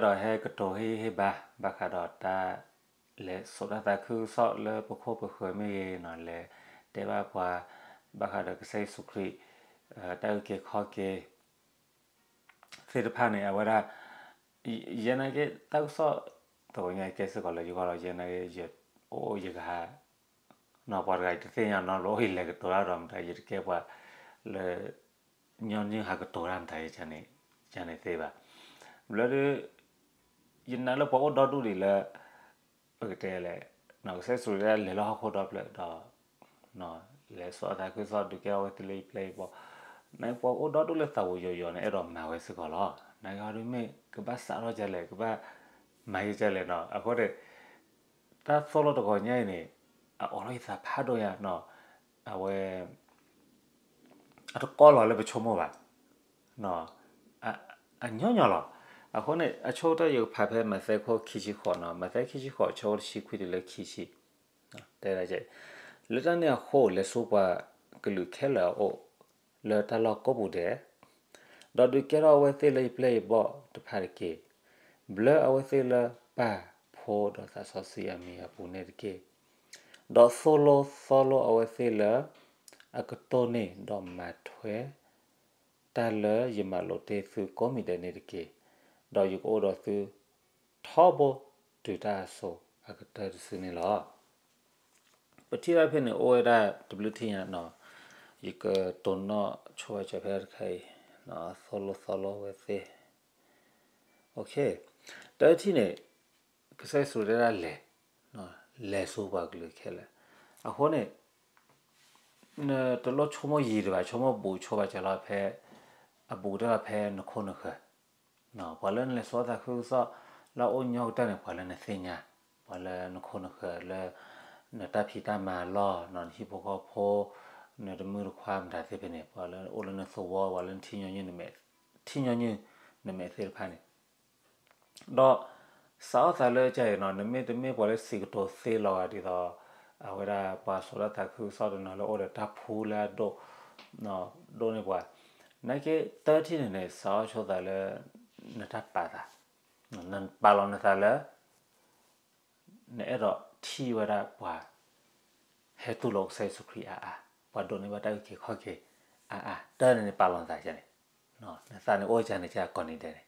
ဒီးဟဲကတိၤဟ့ၣ်ဂံၢ်ဟ့ၣ်ဘါ ဘၣ်ဃးဒီးတၢ်လဲၤစိာ်တၢ်သးခုကစီၣ်လၢပခိၣ်ပဃၢၤမ့ၢ်ဂ့ၤနီၤ, လဲၤတဲဘၣ်ပှၤ ဘၣ်ဃးဒီးကစၢ်ယ့ၣ်ၡူးခရံာ် တၢ်အုၣ်က့ၤခီၣ်က့ၤ သ့ၣ်တဖၣ်န့ၣ် အဝဲဒၣ် ယဲနာ်က့ တၢ်ကစီၣ် တဂီၤညါကဲစ့ၢ်ကီးလၢယဂီၢ်လီၤ, ယဲနာ်က့ ယအိၣ်ယကဟး နီၤ ပှၤတဂၤယတသ့ၣ်ညါနီတဘျီ အိၣ်ယလဲၤကတိၤတၢ်ဒီးမတၤ ယတကဲပှၤလၢ ညီနုၢ်ဟးကတိၤတၢ်မတၤ ယန့ၣ်သ့ဘၣ်. ဘျီဒုး ယနာ်လၢပှၤအိၣ်ဒီဒူၣ်ဒံးလၢ ပကတဲလဲၣ် ကစၢ်ယ့ၣ်ၡူးခရံာ်လဲၤလၢဟီၣ်ခိၣ်ဒီဖျၢၣ်ဒီး လဲၤစိာ်အသးခုကစီၣ်ဒုးကဲထီၣ်ဝဲသ့လၢယပျဲၢ်ယဘီၣ်, နပှၤအိၣ်ဒီဒူၣ်လၢသးဝံၤယိာ်ယိာ်န့ၣ် အဲၣ်ဒိးမၤဝဲစ့ၢ်ကီးလီၤ. နကဟီဒုးမ့ၢ်ကဘၣ်စးထီၣ်ကလဲၣ် ကဘၣ်မၤယကလဲၣ်နီၤ. အဃိန့ၣ် တၢ်သိၣ်လိတဂီၤညါအံၤန့ၣ် အအိးထီၣ်ယသးဖးဒိၣ်ညါနီၤ, အဝဲ အတကီလီၤလၢပဆိကမိၣ်ဘၣ် အညီညီလီၤ. အဃိန့ၣ် အဆိကတၢၢ်ယကဖးဖဲမးသဲခိၣ်ခံဆံဃိးနီၤ, မးသဲခံဆံဃိး အဆၢဖိတဆံခွံတုၤလၢခံဆံ, တဲဒၣ် လၢတၢ်န့ၣ်အဃိ လဲၤဆူပှၤကလုာ်ခဲလၢာ်အအိၣ် လၢတၢ်လီၢ်ကိးပူၤဒဲး, ဒီးဒုးကဲထီၣ်အဝဲသ့ၣ်လၢယပျဲၢ်ယဘီၣ်တဖၣ်တက့ၢ်. ဘျၢအဝဲသ့ၣ်လၢပၢ် ဖိ ဒီးသးစီဆှံအမံၤအပူၤန့ၣ်တက့ၢ်. ဒီးသိၣ်လိသီလိအဝဲသ့ၣ်လၢ အကတိၢ်န့ၢ်ဒီးမၤထွဲ တၢ်လၢယမၤလိာ်တ့ၢ်သုကိးမံၤဒဲးန့ၣ်တက့ၢ်. ဒီးယကအိၣ်ဒီးသု ထီဘိတုၤတၢ်အစိၤအကတၢၢ်တစုန့ၣ်လီၤ. ပထံၣ်ဘၣ်ဖဲန့ၣ် အိၣ်ဝဲဒၣ်တဘျုးထံၣ်ညါနီၤ, ယကတိၤနီၣ်ဆိဝဲစၢၤဖဲတခါအံၤ, သိၣ်လိသီလိဝဲသ့ၣ် တၢ်ထံၣ်န့ၣ် ကစၢ်ယ့ၣ်ၡူးတဲဒၣ်လဲၤ, လဲၤဆူပှၤကလုာ်ခဲလၢာ်. အဃိန့ၣ် နတလိၣ်ဆိကမိၣ်ယံၤဒံးဘၣ်, ဆိကမိၣ်ဘူးဆိဘၣ်စၢၤလီၤဖဲ အဘူးကတၢၢ်လီၤဖဲနခိၣ်နဃၢၤ, ပှၤလၢနလဲၤစိာ်သးခုကစီၣ် လၢအအိၣ်ညီကတၢၢ်န့ၣ် ပှၤလၢနသ့ၣ်ညါ, ပှၤလၢနခိၣ်နဃၢၤလၢ နတၢ်ဖံးတၢ်မၤလီၢ်နီၤ, နဟံၣ်ဖိဃီဖိ, နတမုၣ်တခွါမတၤသ့ၣ်ဖဲန့ၣ် ပှၤလၢအိၣ်လၢနသဝီ ပှၤလၢနထံၣ်ညီနုၢ် ထံၣ်ညီနုၢ်နမဲာ်သ့ၣ်တဖၣ်န့ၣ် ဒီးစးထီၣ်သးလၢကၢ်အံၤနီၤ, နမ့ၢ်တမ့ၢ်ပှၤလၢစံးကတိၤသ့လီၤဂာ်ဒ်သိး အဝဲဒၣ်ပှၤစိာ်တၢ်သးခုကစီၣ်တနီၤလၢအိၣ်ဒီးတၢ်ဖှူလၢအဒိၣ် ဒိၣ်န့ၢ်ပှၤ, နာ်က့တၢ်ထံၣ်န့ၣ်န့ၣ် စးထီၣ်ဆိသးလၢ နတၢ်ပာ်သး, နပာ်လီၤနသးလၢ နအဲၣ်ဒိးထံၣ်ဝဲဒၣ်ပှၤ ဟဲတူၢ်လိာ်ကစၢ်ယ့ၣ်ၡူးခရံာ်အါအါ, ပှၤဒိးန့ၢ်ဘၣ်တၢ်အုၣ်က့ၤခီၣ်က့ၤအါအါ, တၢ်န့ၣ်န့ၣ်ပာ်လီၤနသးန့ၣ်, နသးန့ၣ်အိၣ်ကန့ၣ်ကကိးနံၤဒဲးန့ၣ်,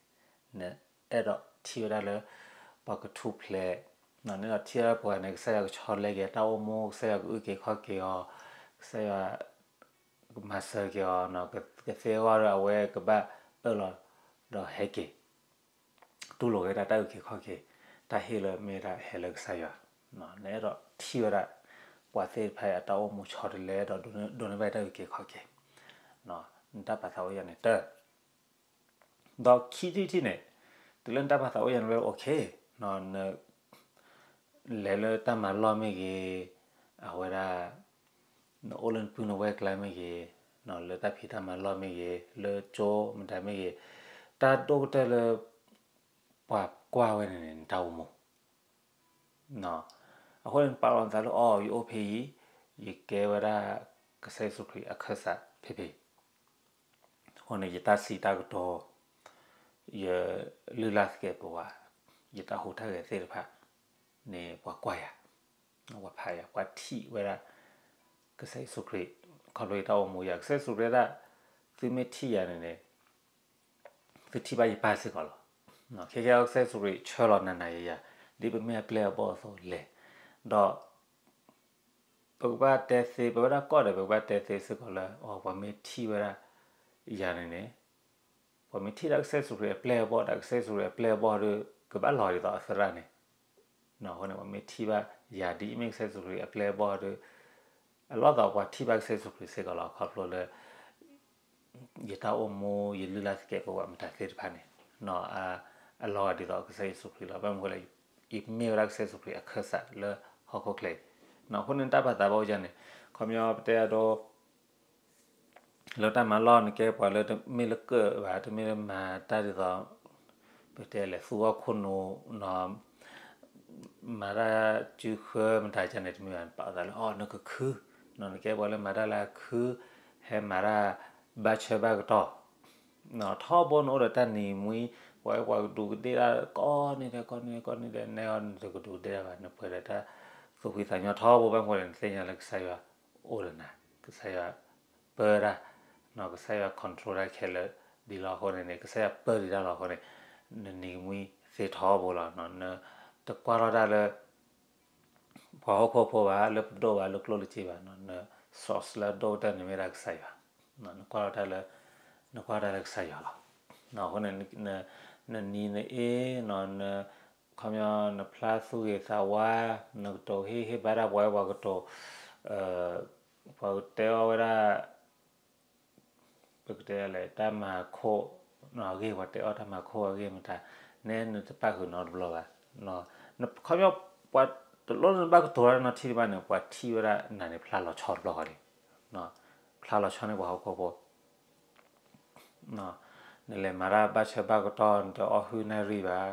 နအဲၣ်ဒိးထံၣ်ဝဲဒၣ်လၢ ပှၤကထူၣ်ဖျဲး, နအဲၣ်ဒိးထံၣ်ဝဲဒၣ်ပှၤန့ၣ် ကစၢ်ယွၤကဆီတလဲက့ၤတၢ်အိၣ်မူ, ကစၢ်ယွၤကအုၣ်က့ၤခီၣ်က့ၤအီၤ, ကစၢ်ယွၤ ကမၤစၢၤက့ၤအီၤ, ကသ့အဂီၢ်ဒီးအဝဲကဘၣ်အၢၣ်လီၤ ဒီးဟဲက့ၤ တူၢ်လိာ်က့ၤဒၣ်တၢ်အုၣ်က့ၤခီၣ်က့ၤ, တၢ်ဟ့ၣ်လၢမ့ၢ်ဒၣ်ဟဲလၢကစၢ်ယွၤ, နအဲၣ်ဒိးထံၣ်ဝဲဒၣ် ပှၤသ့ၣ်တဖၣ်အတၢ်အိၣ်မူဆီတလဲဒီးဒိးန့ၢ်ဘၣ်တၢ်အုၣ်က့ၤခီၣ်က့ၤ, နတၢ်ပာ်သးအိၣ်ယၤန့ၣ်တၢ် ဒီးခံထံၣ်တထံၣ်န့ၣ်, တုၤလၢနတၢ်ပာ်သးအိၣ်ယၤန့ၣ်ဝဲ okay, န လဲၤလၢတၢ်မၤလီၢ်မ့ၢ်ဂ့ၤ, အဝဲဒၣ် နအိၣ်လၢနပုၢ်နဝဲၢ်ကျါမ့ၢ်ဂ့ၤ, လၢတၢ်ဖံးတၢ်မၤလီၢ်မ့ၢ်ဂ့ၤ, လၢကၠိမတၤမ့ၢ်ဂ့ၤ, တၢ်ဒိၣ်ကတၢၢ်လၢ ပှၤကွၢ်ဝဲန့ၣ်န့ၣ် နတၢ်အိၣ်မူ အဃိန့ၣ် နပာ်လီၤနသးလၢ အိ ယအိၣ်ဖဲအံၤ, ယကဲဝဲဒၣ် ကစၢ်ယ့ၣ်ၡူးခရံာ်အခၢၣ်စးဖဲဖဲအံၤ, အဃိန့ၣ် ယတၢ်စံးတၢ်ကတိၤ, ယလုၢ်လၢ်သကဲးပဝး, ယတၢ်ဟူးတၢ်ဂဲၤသ့ၣ်တဖၣ်န့ၣ် ပှၤကွၢ်ယၤ, ပှၤဖးယၤ, ပှၤထံၣ်ဝဲဒၣ် ကစၢ်ယ့ၣ်ၡူးခရံာ် ခီဖျိယတၢ်အိၣ်မူယၤ, ကစၢ်ယ့ၣ်ၡူးခရံာ်ဒၣ် သုမ့ၢ်ထံၣ်ယၤန့ၣ်န့ၣ် သုထံၣ်ဘၣ်ယပၢ်စ့ၢ်ကီးလီၤ. ခဲကဲအံၤ ကစၢ်ယ့ၣ်ၡူးခရံာ်ဆှၢလီၤနၤနၤယၤယၤ, ဒ်ပမ့ၢ်အပျဲၢ်အဘီၣ်အသိးလဲၣ်, ဒီး ပကဘၣ်တဲသ့, ပဝဲဒၣ်ကိးဂၤဒဲး ပကဘၣ်တဲသ့စ့ၢ်ကီးလၢ အိ ပှၤမ့ၢ်ထံၣ်ဝဲဒၣ်ယၤန့ၣ်န့ၣ်, ပှၤမ့ၢ်ထံၣ်ဒၣ်ကစၢ်ယ့ၣ်ၡူးခရံာ်အပျဲၢ်အဘီၣ်ဒီး ကစၢ်ယ့ၣ်ၡူးခရံာ်အပျဲၢ်အဘီၣ်ဒီး ကဘၣ်လီၤဒ်သိးအသရၣ်န့ၣ်, အဃိန့ၣ် ပှၤမ့ၢ်ထံၣ်ဘၣ်ယၤဒ်အမ့ၢ်ကစၢ်ယ့ၣ်ၡူးခရံာ်အပျဲၢ်အဘီၣ်ဒီး အလီၢ်သိးပှၤထံၣ်ဘၣ်ကစၢ်ယ့ၣ်ၡူးခရံာ်စ့ၢ်ကီးလီၤ. ခီဖျိလၢ ယတၢ်အိၣ်မူ ယလုၢ်လၢ်သကဲးပဝးမတၤသ့ၣ်တဖၣ်န့ၣ်, အလီၤဂာ်ဒ်သိးကစၢ်ယ့ၣ်ၡူးခရံာ်လီၤ. ဘၣ်မနုၤဃိလဲၣ်, ယမ့ၢ်ဝဲဒၣ်ကစၢ်ယ့ၣ်ၡူးခရံာ်အခၢၣ်စးလၢဟီၣ်ခိၣ်ချၢအံၤ, အဃိန့ၣ် တၢ်ပာ်သးဘၣ်အိၣ်ယၤန့ၣ်, ခီပညီပတဲအဒိ လၢတၢ်မၤလီၢ် နကဲပှၤလၢတမ့ၢ်လၢကၢၣ်ဘၣ်, တမ့ၢ်လၢမၤတၢ်ဒ်သိး ပတဲလဲၣ် သူအီၣ်ခိၣ်နူာ် မၤတၢ်စုဃၢမတၤဒ်န့ၣ် တမ့ၢ်ဘၣ်, ပာ်သးလၢ အိ နကခု, နကဲပှၤလၢမၤတၢ်လၢအခု, ဟဲမၤတၢ်ဘၣ်ဆၢဘၣ်ကတီၢ်, ထီဘိနအိၣ်ဒီးတၢ်နံၤမှံ ပှၤပှၤကဒူးကဒ့ၣ်တၢ်ကိးနံၤဒဲး ကိးနံၤဒဲး ကိးနံၤဒဲး နဲအီၤ နတကဒူးကဒ့ၣ်တၢ်ဘၣ်, နပှဲၤဒီးတၢ်သူၣ်ဖှံသးညီထီဘိ ဘၣ်မနုၤလဲၣ် နသ့ၣ်ညါလၢကစၢ်ယွၤအိၣ်ဒီးနၤ, ကစၢ်ယွၤပၢတၢ်, ကစၢ်ယွၤ control တၢ်ခဲလၢာ်ဒ်လီၤ. အဃိန့ၣ်န့ၣ် ကစၢ်ယွၤပၢတ့ၢ်တၢ်လီၤ. အဃိန့ၣ် နနံၤကမှံသ့ထီဘိလီၤ. နတကွၢ်ထီၣ်တၢ်လၢ ပှၤဟီၣ်ခိၣ်ဖိဘၣ်, လၢပဒိၣ်ဘၣ်, လၢကျိၣ်လၢစ့ဘၣ်, န source လၢအဒိၣ်ကတၢၢ်န့ၣ်မ့ၢ်ဒၣ်ကစၢ်ယွၤ, နကွၢ်ထီၣ်တၢ်လၢ, နကွၢ်တၢ်လၢကစၢ်ယွၤလီၤ. အဃိန့ၣ် နနံၤနအ့ၣ်, န, ခီပညီ နဖျါသူၣ်ဂ့ၤသးဝါ, နကတိၤဟ့ၣ်ဂံၢ်ဟ့ၣ်ဘါတၢ် ပှၤဝဲပှၤကတိၤ, ပှၤကတဲအီၣ်ဝဲဒၣ် ပကတဲလဲၣ် တၢ်မၤခိၣ်အဂ့ၢ်, ပှၤတဲအီၣ်တၢ်မၤခိၣ်အဂ့ၢ်မတၤ, နဲနတပၣ်ဃုာ်နီတဘျီဘၣ်. ခီပညီ ပှၤတလိၣ်နဘၣ်ကတိၤတၢ်နီတထံၣ်တဘၣ်န့ၣ် ပှၤထံၣ်ဝဲဒၣ်နၤန့ၣ် ဖျါလီၤဆီတဘျီဃီလံ. ဖျါလီၤဆီန့ၢ်ပှၤဟီၣ်ခိၣ်ဖိ နလဲၤမၤတၢ်ဘၣ်ဆၢဘၣ်ကတီၢ်, နတအီၣ်ဟုၣ်နၣ်ရံၣ်ဘၣ်,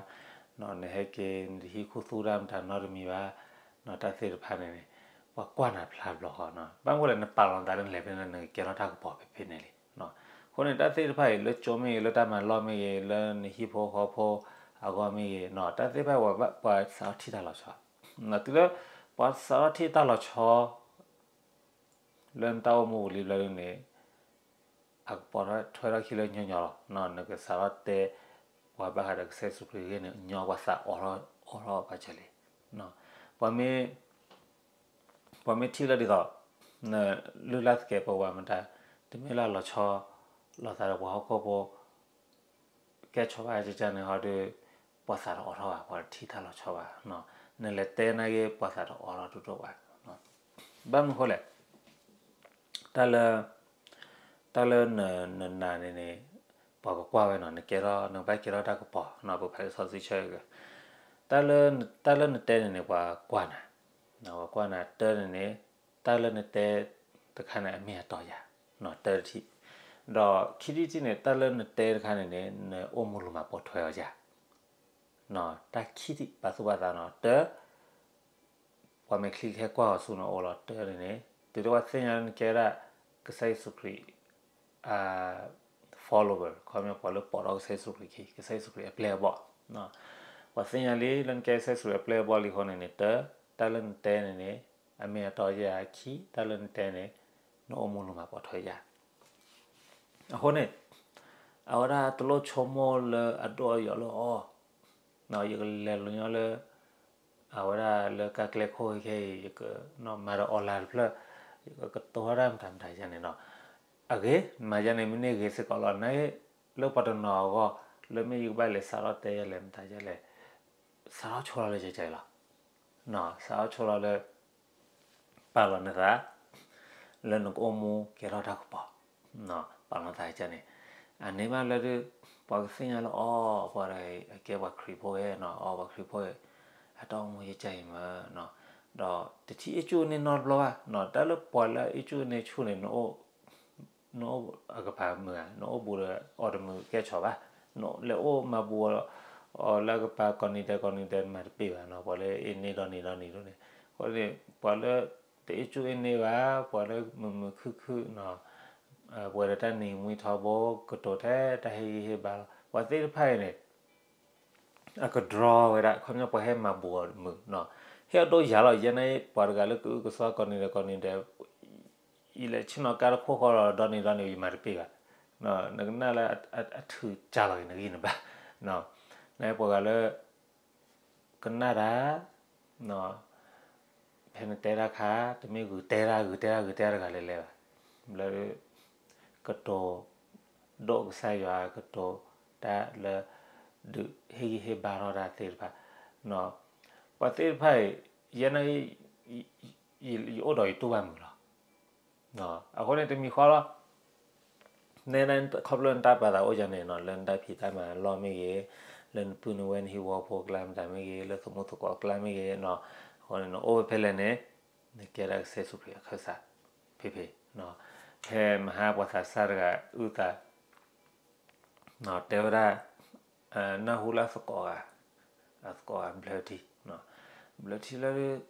နဟဲက့ၤ နတဟံးခူသူၣ်တၢ်မတၤနီတမံၤဘၣ်, တၢ်သ့ၣ်တဖၣ်န့ၣ်န့ၣ် ပှၤကွၢ်နၤဖျါတဘျီဃီ. ဘၣ်မနုၤလဲၣ် နပာ်လီၤနသးလၢနလဲၤဖဲန့ၣ် နကကဲထီၣ်တၢ်ကပီၤဖဲဖဲန့ၣ်လံ. အဃိန့ၣ် တၢ်သ့ၣ်တဖၣ်အံၤ လၢကၠိမ့ၢ်ဂ့ၤ, လၢတၢ်မၤလီၢ်မ့ၢ်ဂ့ၤ, လၢနဟံၣ်ဖိဃီဖိအဂီၢ်မ့ၢ်ဂ့ၤ, တၢ်သ့ၣ်တဖၣ်အံၤ ပှၤစးထီၣ်ထံၣ်တၢ်လီၤဆီ, တုၤလၢပှၤစးထီၣ်ထံၣ်တၢ်လီၤဆီ လၢနတၢ်အိၣ်မူပူၤလံဘျီဒုန့ၣ် အကပိာ်ထွဲထီၣ်ခံလၢညီညီလီၤ. နကစးထီၣ်တဲ ပှၤဘၣ်ဃးဒီးကစၢ်ယ့ၣ်ၡူးခရံာ်အဂ့ၢ်န့ၣ် ညီ ပှၤသးအိးထီၣ် အိးထီၣ်ပာ်စၢၤလံ. ပှၤမ့ၢ်ထံၣ်လၢဒ်သိး နလုၢ်လၢ်သကဲးပဝးမတၤ တမ့ၢ်လၢလီၤဆီလိာ်သးဒီးပှၤဟီၣ်ခိၣ်ဖိ ကဲဆီဘၣ်ကကန့ၣ်ဟီဒီး ပှၤသးတအိးထီၣ်ဘၣ်, ပှၤတထံၣ်တၢ်လီၤဆီဘၣ်. နလဲၤတဲနာ်က့ ပှၤသးတအိးထီၣ်ဒိၣ်ဒိၣ်ဘၣ်. ဘၣ်မနုၤဃိလဲၣ်, တၢ်လၢ တၢ်လၢနနာ်န့ၣ်န့ၣ် ပှၤကကွၢ်ဝဲနီၤ, နကဲထီၣ် နကဘၣ်ကဲထီၣ်တၢ်ကပီၤနီၤ, ပဖးလံာ်စီဆှံဆၢဂ့ၤ, တၢ်လၢနတဲန့ၣ်န့ၣ် ပှၤကွၢ်နၤ, ပှၤကွၢ်နၤတၢ်န့ၣ်န့ၣ် တၢ်လၢနတဲတခါန့ၣ် အမ့ၢ်အတီယၤ, တၢတထံၣ်, ဒီးခံထံၣ်တထံၣ်န့ၣ် တၢ်လၢနတဲတခါန့ၣ်န့ၣ် နအိၣ်မူလီၤမၢ်ပိာ်ထွဲအီၤယၤ, တၢ်ခံထံၣ်ပာ်သူၣ်ပာ်သးနီၤ, တၢ ပှၤမဲာ်ချံကဟဲကွၢ်အီၤဆူနအိၣ်လီၤ. တၢန့ၣ်န့ၣ် တုၤလၢပှၤသ့ၣ်ညါလၢနကဲဒၣ် ကစၢ်ယ့ၣ်ၡူးခရံာ် follower, ခီပညီပှၤလၢပိာ်ထီၣ်ကစၢ်ယ့ၣ်ၡူးခရံာ်ခံ, ကစၢ်ယ့ၣ်ၡူးခရံာ်အပျဲၢ်အဘီၣ်, ပှၤသ့ၣ်ညါလံလၢနကဲကစၢ်ယ့ၣ်ၡူးခရံာ်အပျဲၢ်အဘီၣ်လံအဃိန့ၣ်န့ၣ် တၢ တၢ်လၢနတဲန့ၣ်န့ၣ် အမ့ၢ်အတီယၤ, ခံ တၢ်လၢနတဲန့ၣ် နအိၣ်မူလီၤမၢ်ပိာ်ထွဲယၤ. အဃိန့ၣ် အဝဲဒၣ်တလိၣ်ဆိကမိၣ်လၢအဒိၣ်အယိာ်လၢအီၤ, ယကလဲၤလီၤညီလၢ အဝဲဒၣ်လၢကါကျဲခိၣ်ခဲအံၤ ယကမၤဒီး online တဖျၢၣ်, ယကကတိၤတၢ်မတၤမတၤယၤန့ၣ်နီၤ, အဂ့ၤ မၤယၤန့ၣ် မ့ၢ်န့ၢ်ဂ့ၤစ့ၢ်ကီးလီၤ. နာ်က့ လၢပှၤတနီၤအဂီၢ် လၢမ့ၢ်ယကဘၣ်လဲၤစးထီၣ်တဲယၤလဲၣ်မတၤယၤလဲၣ်, စးထီၣ်ဆိလီၤလၢယကဲအံၤလီၤ. စးထီၣ်ဆိလီၤလၢ ပာ်လီၤနသး လၢနကအိၣ်မူကဲထီၣ်တၢ်ကပီၤ, ပာ်လီၤနသးကန့ၣ်, အန့ၣ်ဘၣ်လၢ ပှၤကသ့ၣ်ညါလၢအီၤ ပှၤအကဲပှၤခရံာ်ဖိဂ့ၤနီၤ, အီၤပှၤခရံာ်ဖိဂ့ၤ, အတၢ်အိၣ်မူယကဲအံၤမး, ဒီးတထံၣ်အ့ၣ်ကူၣ်န့ၢ်နီတဘျီဘၣ်, တၢ်လၢပှၤလၢအ့ၣ်ကူၣ်န့ၢ်ဆူၣ်န့ၣ် နအိၣ်အကပၤမုာ်ဧါ, နအိၣ်ဘူးဒီးအီၤတမုာ်ကဲဆီဘၣ်, နလဲၤအိၣ်မၤဘူးအီၤလၢအကပၤကိးနံၤဒဲးကိးနံၤဒဲး မၤတပ့ၢ်ဘၣ်နီၤ, ပှၤလၢအ့ၣ်န့ၢ်ဒီနံၤဒီနံၤဒ်န့ၣ်, အဃိန့ၣ် ပှၤလၢတအ့ၣ်ကူၣ်အ့ၣ်န့ၢ်ဘၣ်, ပှၤလၢမုာ်မုာ်ခုၣ်ခုၣ်နီၤ, ပှဲၤဒီးတၢ်နံၤမှံထီဘိ ကတိၤထဲတၢ်ဟ့ၣ်ဂံၢ်ဟ့ၣ်ဘါလီၤ, ပှၤသ့ၣ်တဖၣ်အံၤန့ၣ် အက draw ဝဲဒၣ် ခီပညီပှၤဟဲမၤဘူးအီၤတမုာ်နီၤ, ဟ့ၣ်အီၤဒိၣ်ယၤလီၤ, ယဲန့ၣ် ပှၤတဂၤလၢကအုကစွါကိးနံၤဒဲးကိးနံၤဒဲး ယလဲၤဆ့ၣ်နီၤကါတခိၣ်ဃီဒီး ဒီနံၤဒီနံၤယမၤတပ့ၢ်ဘၣ်, နကနၣ်လၢအထုးကၢ်လီၤက့ၤနဂံၢ်နဘါ, နပှၤဂၤလၢ ကနၣ်တၢ် ဖဲနတဲတၢ်ခါ တမ့ၢ်ဂုာ်တဲတၢ် ဂုာ်တဲတၢ် ဂုာ်တဲတၢ်တဂၤလဲၤလဲၤဘၣ်, ဘျီ ကတိၤဒိၣ်ကစၢ်ယွၤ ကတိၤတၢ်လၢ ဒုးဟ့ၣ်ဂံၢ်ဟ့ၣ်ဘါထီၣ်တၢ်သ့ၣ်တဖၣ်, ပှၤသ့ၣ်တဖၣ်အံၤ ယဲန့ၣ် ယအိၣ်ဒီးယတူၢ်ဘၣ်မုာ်လီၤ. အဃိန့ၣ်တမံၤဃီလီၤ, နဲဒၣ်ခီဖျိနတၢ်ပာ်သးအိၣ်ယၤန့ၣ်နီၤ လၢနတၢ်ဖံးတၢ်မၤလီၢ်မ့ၢ်ဂ့ၤ, လၢနပုၢ်နဝဲၢ်နဟံၣ်ဝီဖိအကျါမတၤမ့ၢ်ဂ့ၤ, လၢသုးမုၢ်သကိးအကျါမ့ၢ်ဂ့ၤနီၤ, အဃိန့ၣ်နအိၣ်ဝဲဖဲလဲၣ်န့ၣ် နကဲဒၣ်ကစၢ်ယ့ၣ်ၡူးခရံာ်အခၢၣ်စးဖဲဖဲ, ဖဲမဟါပှၤသးစၢ်တဂၤအုၣ်သး တဲဝဲဒၣ် နၢ်ဟူလၢအသကိးဂၤ, အသကိးဂၤဘျၢထံ, ဘျၢထံလၢ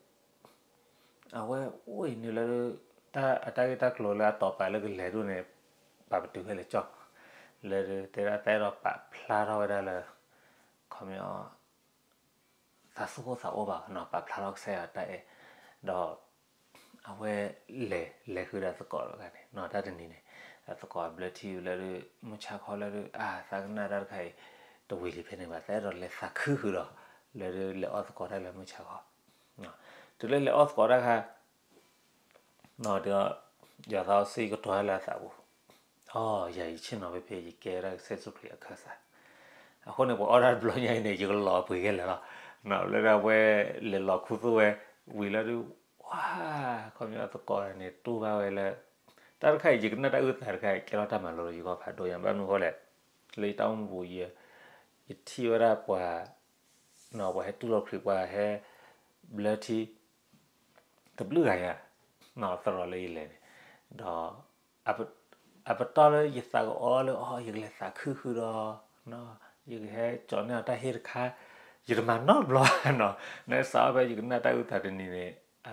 အဝဲအိၣ်အံၤန့ၣ်လၢ တၢ်အတၢ်ဂ့ၢ်တၢ်ကျိၤလၢအတီာ်ပာ်လၢကလဲၤဒိၣ်န့ၣ် ပာ်ပတုာ်ဖဲလဲၣ်ကၠီ, လၢတဲဒၣ်တၢ်အဲၣ်ဒိးပာ်ဖျါထီၣ်ဝဲဒၣ်လၢ ခီပညီ သးသူၣ်အိၣ်သးအိၣ်ဘၣ်နီၤ ပာ်ဖျါထီၣ်ကစၢ်ယွၤတၢ်အဲၣ်, ဒီး အဝဲလဲၤ လဲၤဃုာ်ဒီးသကိးတဂၤန့ၣ်နီၤ တၢ်တနံၤန့ၣ်, သကိးဘျၢထံလၢဒုး မုၢ်ဆါခီလၢဒုး အါ သးကနၣ်တၢ်တခါအံၤ တဝံၤလံဖဲန့ၣ်ဘၣ် သးအဲၣ်ဒိးလဲၤသးခုဃုာ်ဒီး လၢဒုးလဲၤအီၣ်သကိးတၢ်လၢမုၢ်ဆါခီ, တုၤလၢလဲၤအီၣ်သကိးတၢ်ခါ ဒီး ယွၤသးစီဆှံကတိၤတၢ်လၢအသးပူၤ, အိ ယၤယဆ့ၣ်နီၤဖဲဖဲ ယကဲဝဲဒၣ်ကစၢ်ယ့ၣ်ၡူးခရံာ်အခၢၣ်စး, အဃိန့ၣ် ပှၤအီၣ်တၢ်တဘျီညါအံၤန့ၣ် ယကလီၤပှ့ၤခဲလၢာ်လီၤ, လၢဒၣ်ဝဲလဲၤလီၤခူသူၣ်ဝဲ ဝံၤလၢဒုး ဝါ ခီပညီသကိးန့ၣ် တူၢ်ဘၣ်ဝဲလၢ တၢ်တခါအံၤ ယကနၣ်တၢ်အုၣ်သးတခါအံၤ ကဲထီၣ်တၢ်မၤလိလၢယဂီၢ်ဖးဒိၣ်ညါ ဘၣ်မနုၤအဃိလဲၣ်, လၢယတၢ်အိၣ်မူပူၤ ယထံၣ်ဝဲဒၣ်ပှၤ ပှၤဟဲတူၢ်လိာ်ခရံာ် ပှၤဟဲဘျၢထံ တဘျုးဂၤညါ သရိာ်လၢယလဲၤန့ၣ်, ဒီး အပတီၢ်လၢယသးကအီၣ်လၢ အိ ယကလဲၤသးခုဃုာ်ဒီး ယကဟဲကၠီၤန့ၢ်အီၤတၢ်ဟ့ၣ်တခါ, ယတမၤနီတဘျီဘၣ်နီၤ, နစးထီၣ်ဖဲယကနၣ်တၢ်အုၣ်သးတနံၤန့ၣ် အ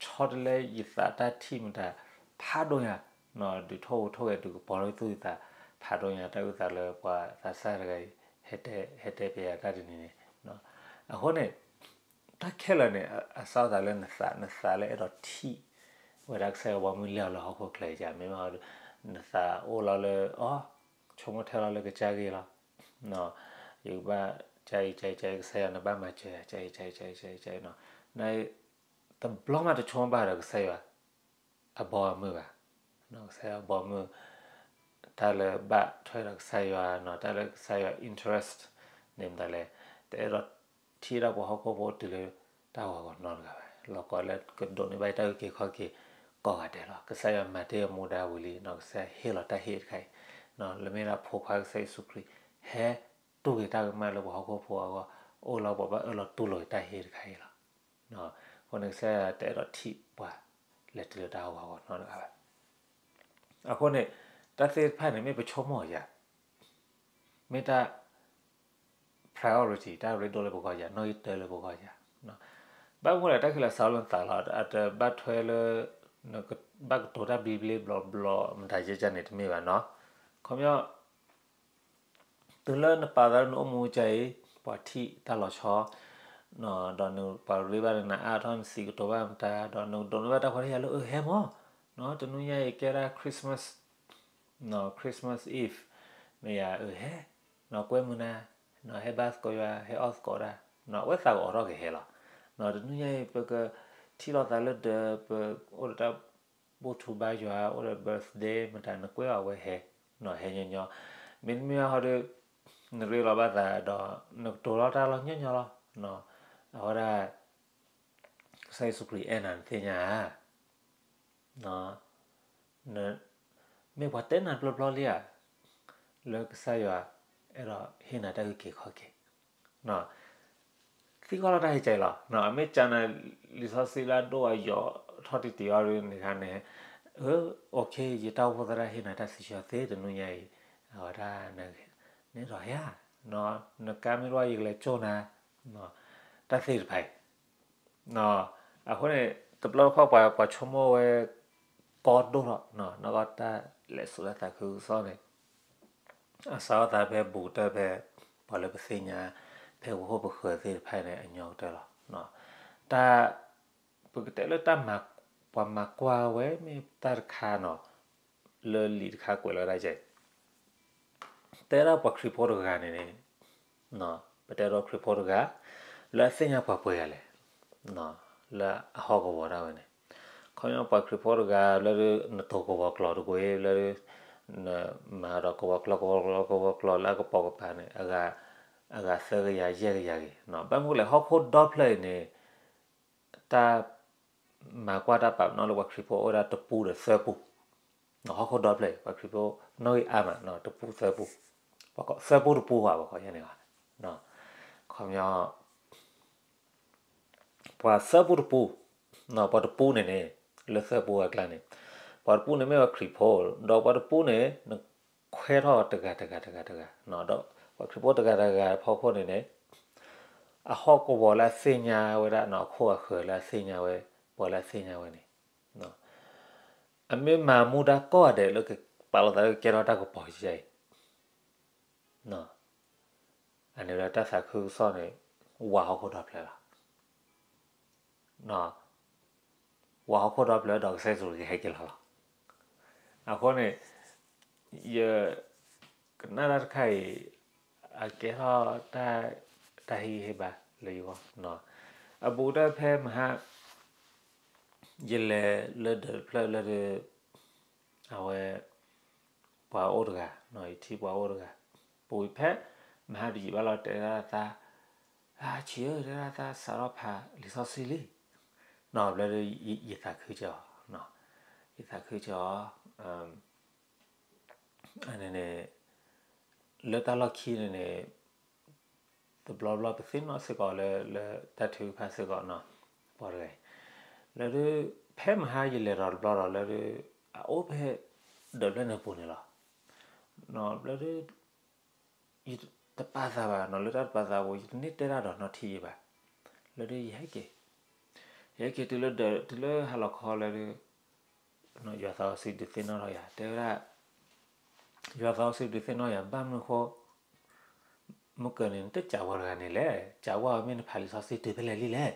ဆီတလဲယသးတၢ်ထံၣ်မတၤ ဖးဒိၣ်ညါ, ဒုးထိၣ်ဟူးထိၣ်ဂဲၤဒုးကပီၤလၢသူၣ်သး ဖးဒိၣ်ညါတၢ်အုၣ်သးလၢပှၤသးစၢ်တဂၤအံၤ ဟဲတဲ ဟဲတဲပယၤတၢ်တနံၤန့ၣ်, အဃိန့ၣ် တၢ်ခဲလၢာ်န့ၣ် အစးထီၣ်သးလၢနသး နသးလၢအဲၣ်ဒိးထံၣ်ဝဲဒၣ်ကစၢ်ယွၤဘီမုၢ်လၢ်အီၤလၢဟီၣ်ခိၣ်ချၢအံၤ မ့မ့ၢ် နသးအိၣ်လီၤလၢ အိ ဆိကမိၣ်ထဲလီၤလၢကစၢ်ဂ့ၢ်လီၤ, ယကဘၣ် ကစၢ်အံၤ ကစၢ်အံၤ ကစၢ်အံၤ ကစၢ်ယွၤ နဘၣ်မၤစၢၤယၤ ကစၢ်အံၤ ကစၢ်အံၤ ကစၢ်အံၤ ကစၢ်အံၤနီၤ, န တဘျီမးတဆိကမိၣ်ဘၣ်ဒီးကစၢ်ယွၤ အဘီအမုၢ်ဘၣ်, ကစၢ်ယွၤအဘီအမုၢ် တၢ်လၢဘၣ်ထွဲဒီးကစၢ်ယွၤနီၤ တၢ်လၢကစၢ်ယွၤ interest န့ၣ်မတၤလဲၣ်, တအဲၣ်ဒိးထံၣ်ဒၣ်ပှၤဟီၣ်ခိၣ်ဖိတုၤလၢတၢ်ဂီၤဂီၤနီတဂၤဘၣ်, လီၤကီးလၢကဒိးန့ၢ်ဘၣ်တၢ်အုၣ်က့ၤခီၣ်က့ၤကိးဂၤဒဲးလီၤ, ကစၢ်ယွၤမၤတ့ၢ်အမူဒါဝံၤလံနီၤ ကစၢ်ယွၤဟ့ၣ်လီၤတၢ်ဟ့ၣ်တခါအံၤ, လၢမ့ၢ်ဒၣ်ဖိခွါကစၢ်ယ့ၣ်ၡူးခရံာ် ဟဲတူၢ်က့ၤတၢ်ကမၣ်လၢပှၤဟီၣ်ခိၣ်ဖိအဂီၢ်, အိၣ်လီၤပှၤဘၣ်အၢၣ်လီၤတူၢ်လိာ်က့ၤတၢ်ဟ့ၣ်တခါအံၤလီၤ. အဃိန့ၣ်ကစၢ်ယွၤတအဲၣ်ဒိးထံၣ်ပှၤလဲၤတုၤလၢတၢ်ဂီၤဂီၤနီတဂၤဘၣ်. အဃိန့ၣ် တၢ်သ့ၣ်တဖၣ်န့ၣ် မ့ၢ်ပဆိကမိၣ်ယၤ မ့ၢ်တၢ် priority တၢ်ရ့ဒိၣ်လၢပဂီၢ်ယၤ နီၣ်ဂံၢ်တၢလၢပဂီၢ်ယၤ, ဘၣ်မနုၤလဲၣ် တၢ်ခဲလၢာ်စးလၢနသးလီၤ အတဘၣ်ထွဲလၢ ဘၣ်ကတိၤတၢ်ဘျ့ဘျ့ဘျီဘျီမတၤယဲကန့ၣ်တမ့ၢ်ဘၣ်နီၤ, ခီပညီ တုၤလၢနပာ်သးလၢနအိၣ်မူကၢအံၤ ပှၤထံၣ်တၢ်လီၤဆီ, ဒီးနပှၤရ့ဘၣ်နၤအါထီၣ် နစံးကတိၤဘၣ်မတၤ ဒီးနကဒိးန့ၢ်ဘၣ်တၢ်ခွဲးတၢ်ယာ်လၢအဟဲမီၢ်, တနွံညါအံၤကဲဒၣ် Christmas, Christmas Eve မ့ၢ်ယၤအဟဲ, ကွဲမုာ်နၤ, ဟဲဘါသကိးယွၤ ဟဲအီၣ်သကိးတၢ်, အဝဲသးကအိးထီၣ်ကဟဲလီၤ. တနွံညါအံၤ ပကထံၣ်လိာ်သးလၢဒီး ပအိၣ်ဒီးတၢ်ဘူၣ်ထူဘါယွၤ အိၣ်ဒီး birthday မတၤ နကွဲအီၤအဝဲဟဲ, ဟဲညီညီ, မ့တမ့ၢ်ဘၣ်ဟီဒီး နရ့လီၤဘၣ်သးဒီး နကတိၤလီၤတၢ်လီၤညီညီလီၤ. အဝဲဒၣ် ကစၢ်ယ့ၣ်ၡူးခရံာ်အဲၣ်နၤနသ့ၣ်ညါဧါ မ့ၢ်ပှၤတဲနၤတဘျီဘျီလံဧါ, လၢကစၢ်ယွၤအဲၣ်ဒိးဟ့ၣ်နၤတၢ်အုၣ်က့ၤခီၣ်က့ၤ, သံကွၢ်လီၤတၢ်ဟ့ၣ်ကဲအံၤလီၤ. အမ့ၢ်ကနၤ လံာ်စီဆှံလၢအဒိၣ်အယိာ်ထီၣ်တံၢ်တံၢ်အီၤဒ်န့ၣ်ခါန့ၣ်, အ okay ယတၢ်အိၣ်ဖှိၣ်သရၣ်ဟ့ၣ်နၤတၢ်စံးဆၢသ့တနွံညါအံၤ, အဝဲဒၣ် နအဲၣ်ဒိးဟဲဧါ, နကါမ့ၢ်တအိၣ်ယကလဲၤကၠိၣ်နၤ, တၢ်သ့ၣ်တဖၣ်အံၤ အဃိန့ၣ် တဘျီတခီၣ်ပှၤ ပှၤဆိကမိၣ်ဝဲ ကီဒိၣ်ထီၣ် နီၢ်ကီၢ်တၢ်လဲၤစိာ်တၢ်သးခုကစီၣ်န့ၣ် အစးထီၣ်သးဖဲဘူးကတၢၢ်ဖဲ ပှၤလၢပသ့ၣ်ညါ ဖဲပဟိၣ်ပဃၢၤသ့ၣ်တဖၣ်န့ၣ် အညီကတၢၢ်လီၤ. တၢ် ပကတဲလၢတၢ်မၤ ပှၤမၤကွၢ်ဝဲမ့ၢ်တၢ်တခါနီၤ လၢလံာ်တခါကွဲးလီၤဝဲဒၣ်ကဲ တဲဒၣ်ပှၤခရံာ်ဖိတဂၤန့ၣ်န့ၣ် ပတဲဒၣ်ခရံာ်ဖိတဂၤ လၢအသ့ၣ်ညါပှၤပှဲၤဂၤလဲၣ် လၢအဟီၣ်ကဝီၤဒၣ်ဝဲန့ၣ် ခီပညီပှၤခရံာ်ဖိတဂၤလၢ နတိၤကဝီၤကျိာ်တကွ့ၢ်လၢ နမၤဒီးကဝီၤကျိာ် ကဝီၤကျိာ် ကဝီၤကျိာ်လၢအကပိာ်ကပၤန့ၣ် အဂၤသၢကယၤယဲၢ်ကယၤဂ့ၤ ဘၣ်မနုၤလဲၣ် ဟီၣ်ခိၣ်ဒီဖျၢၣ်အံၤန့ၣ် တၢ် မၤကွၢ်တၢ်ပာ်ပနီၣ်လၢပှၤခရံာ်ဖိအိၣ်ဝဲဒၣ်တပူၤဒီးသၢပူၤ, ဟီၣ်ခိၣ်ဒီဖျၢၣ် ပှၤခရံာ်ဖိနီၣ်ဂံၢ်အါမး တပူၤသၢပူၤ, သၢပူၤတပူၤဘၣ် ပှၤကိးယဲၢ်န့ၣ်ဘၣ်, ခီပညီ ပှၤသၢပူၤတပူၤ, ပှၤတပူၤန့ၣ်န့ၣ် လၢသၢပူၤအကျါန့ၣ်, ပှၤတပူၤန့ၣ်မ့ၢ်ပှၤခရံာ်ဖိ, ဒီးပှၤတပူၤန့ၣ် နခွဲထီၣ်တဂၤတဂၤတဂၤတဂၤ, ဒီးပှၤခရံာ်ဖိတဂၤတဂၤဖီခိၣ်န့ၣ်န့ၣ် အဟီၣ်ကဝီၤလၢအသ့ၣ်ညါဝဲဒၣ် အခိၣ်အဃၢၤလၢအသ့ၣ်ညါဝဲ, ပှၤလၢအသ့ၣ်ညါဝဲန့ၣ်, အမ့ၢ်မၤမူဒါကိးဂၤဒဲးလၢကပာ်လီၤသးလၢကကဲထီၣ်တၢ်ကပီၤယဲၢ်အံၤ အန့ၣ်ဝဲဒၣ်တၢ်သးခုကစီၣ်န့ၣ် ဝးဟီၣ်ခိၣ်ဒီဖျၢၣ်လီၤ. ဝးဟီၣ်ခိၣ်ဒီဖျၢၣ်ဒီးကစၢ်ယ့ၣ်ၡူးခရံာ်ကဟဲက့ၤလီၤလီၤ. အဃိန့ၣ် ယကနၣ်တၢ်တခါအံၤ အကဲထီၣ်တၢ်ဟ့ၣ်ဂံၢ်ဟ့ၣ်ဘါလၢယဂီၢ်, အဘူးကတၢၢ်ဖဲမဟါ ယလဲၤလၢဒၢးတဖျၢၣ်လၢ အဝဲ ပှၤအိၣ်တဂၤ, ယထံၣ်ပှၤအိၣ်တဂၤ, ပူၤဖဲမဟါတယံာ်ဘၣ်လီၤ တဲဒၣ်သး, ဆံးဧၢ တဲဒၣ်သးစးထီၣ်ဖးလံာ်စီဆှံလံ. ဘျီဒီး ယသးခုကၢၤအီၤ, ယသးခုကၢၤအီၤ န့ၣ် လၢတၢ်လီၢ်ခံန့ၣ်န့ၣ် တဘျီဘျီပသ့ၣ်နီၣ်စ့ၢ်ကီးလၢ လၢတၢ်ထုကဖၣ်စ့ၢ်ကီးနီၤ, ပှၤတဂၤအံၤ, လၢဒုး ဖဲမဟါယလဲၤဒီးတဘျီဒီးလၢဒုး အအိၣ်ဖဲ ဒၢးဖျၢၣ်န့ၣ်ပူၤန့ၣ်လီၤ. ဘျီဒုး ယတပာ်သးဘၣ်နီၤ, လၢတၢ်တပာ်သးပူၤ ယတန့ၢ်တဲတၢ်ဒီးနီတထံၣ်ဘၣ်. လၢဒုးယဟဲက့ၤ, ယဟဲက့ၤတုၤလၢဒၢး တုၤလၢဟါလီၤခီလၢဒုး ယွၤသးစီဆှံဒုးသ့ၣ်နီၣ်ထီၣ်ယၤ တဲဝဲဒၣ်, ယွၤသးစီဆှံဒုးသ့ၣ်နီၣ်ယၤ ဘၣ်မနုၤအဃိ မုၢ်ကၢၤန့ၣ် နတကးဝဲတဂၤန့ၣ်လဲၣ်, ကးဝဲမ့ၢ်နဖးလံာ်စီဆှံတုၤဖဲလဲၣ်လံလဲၣ်.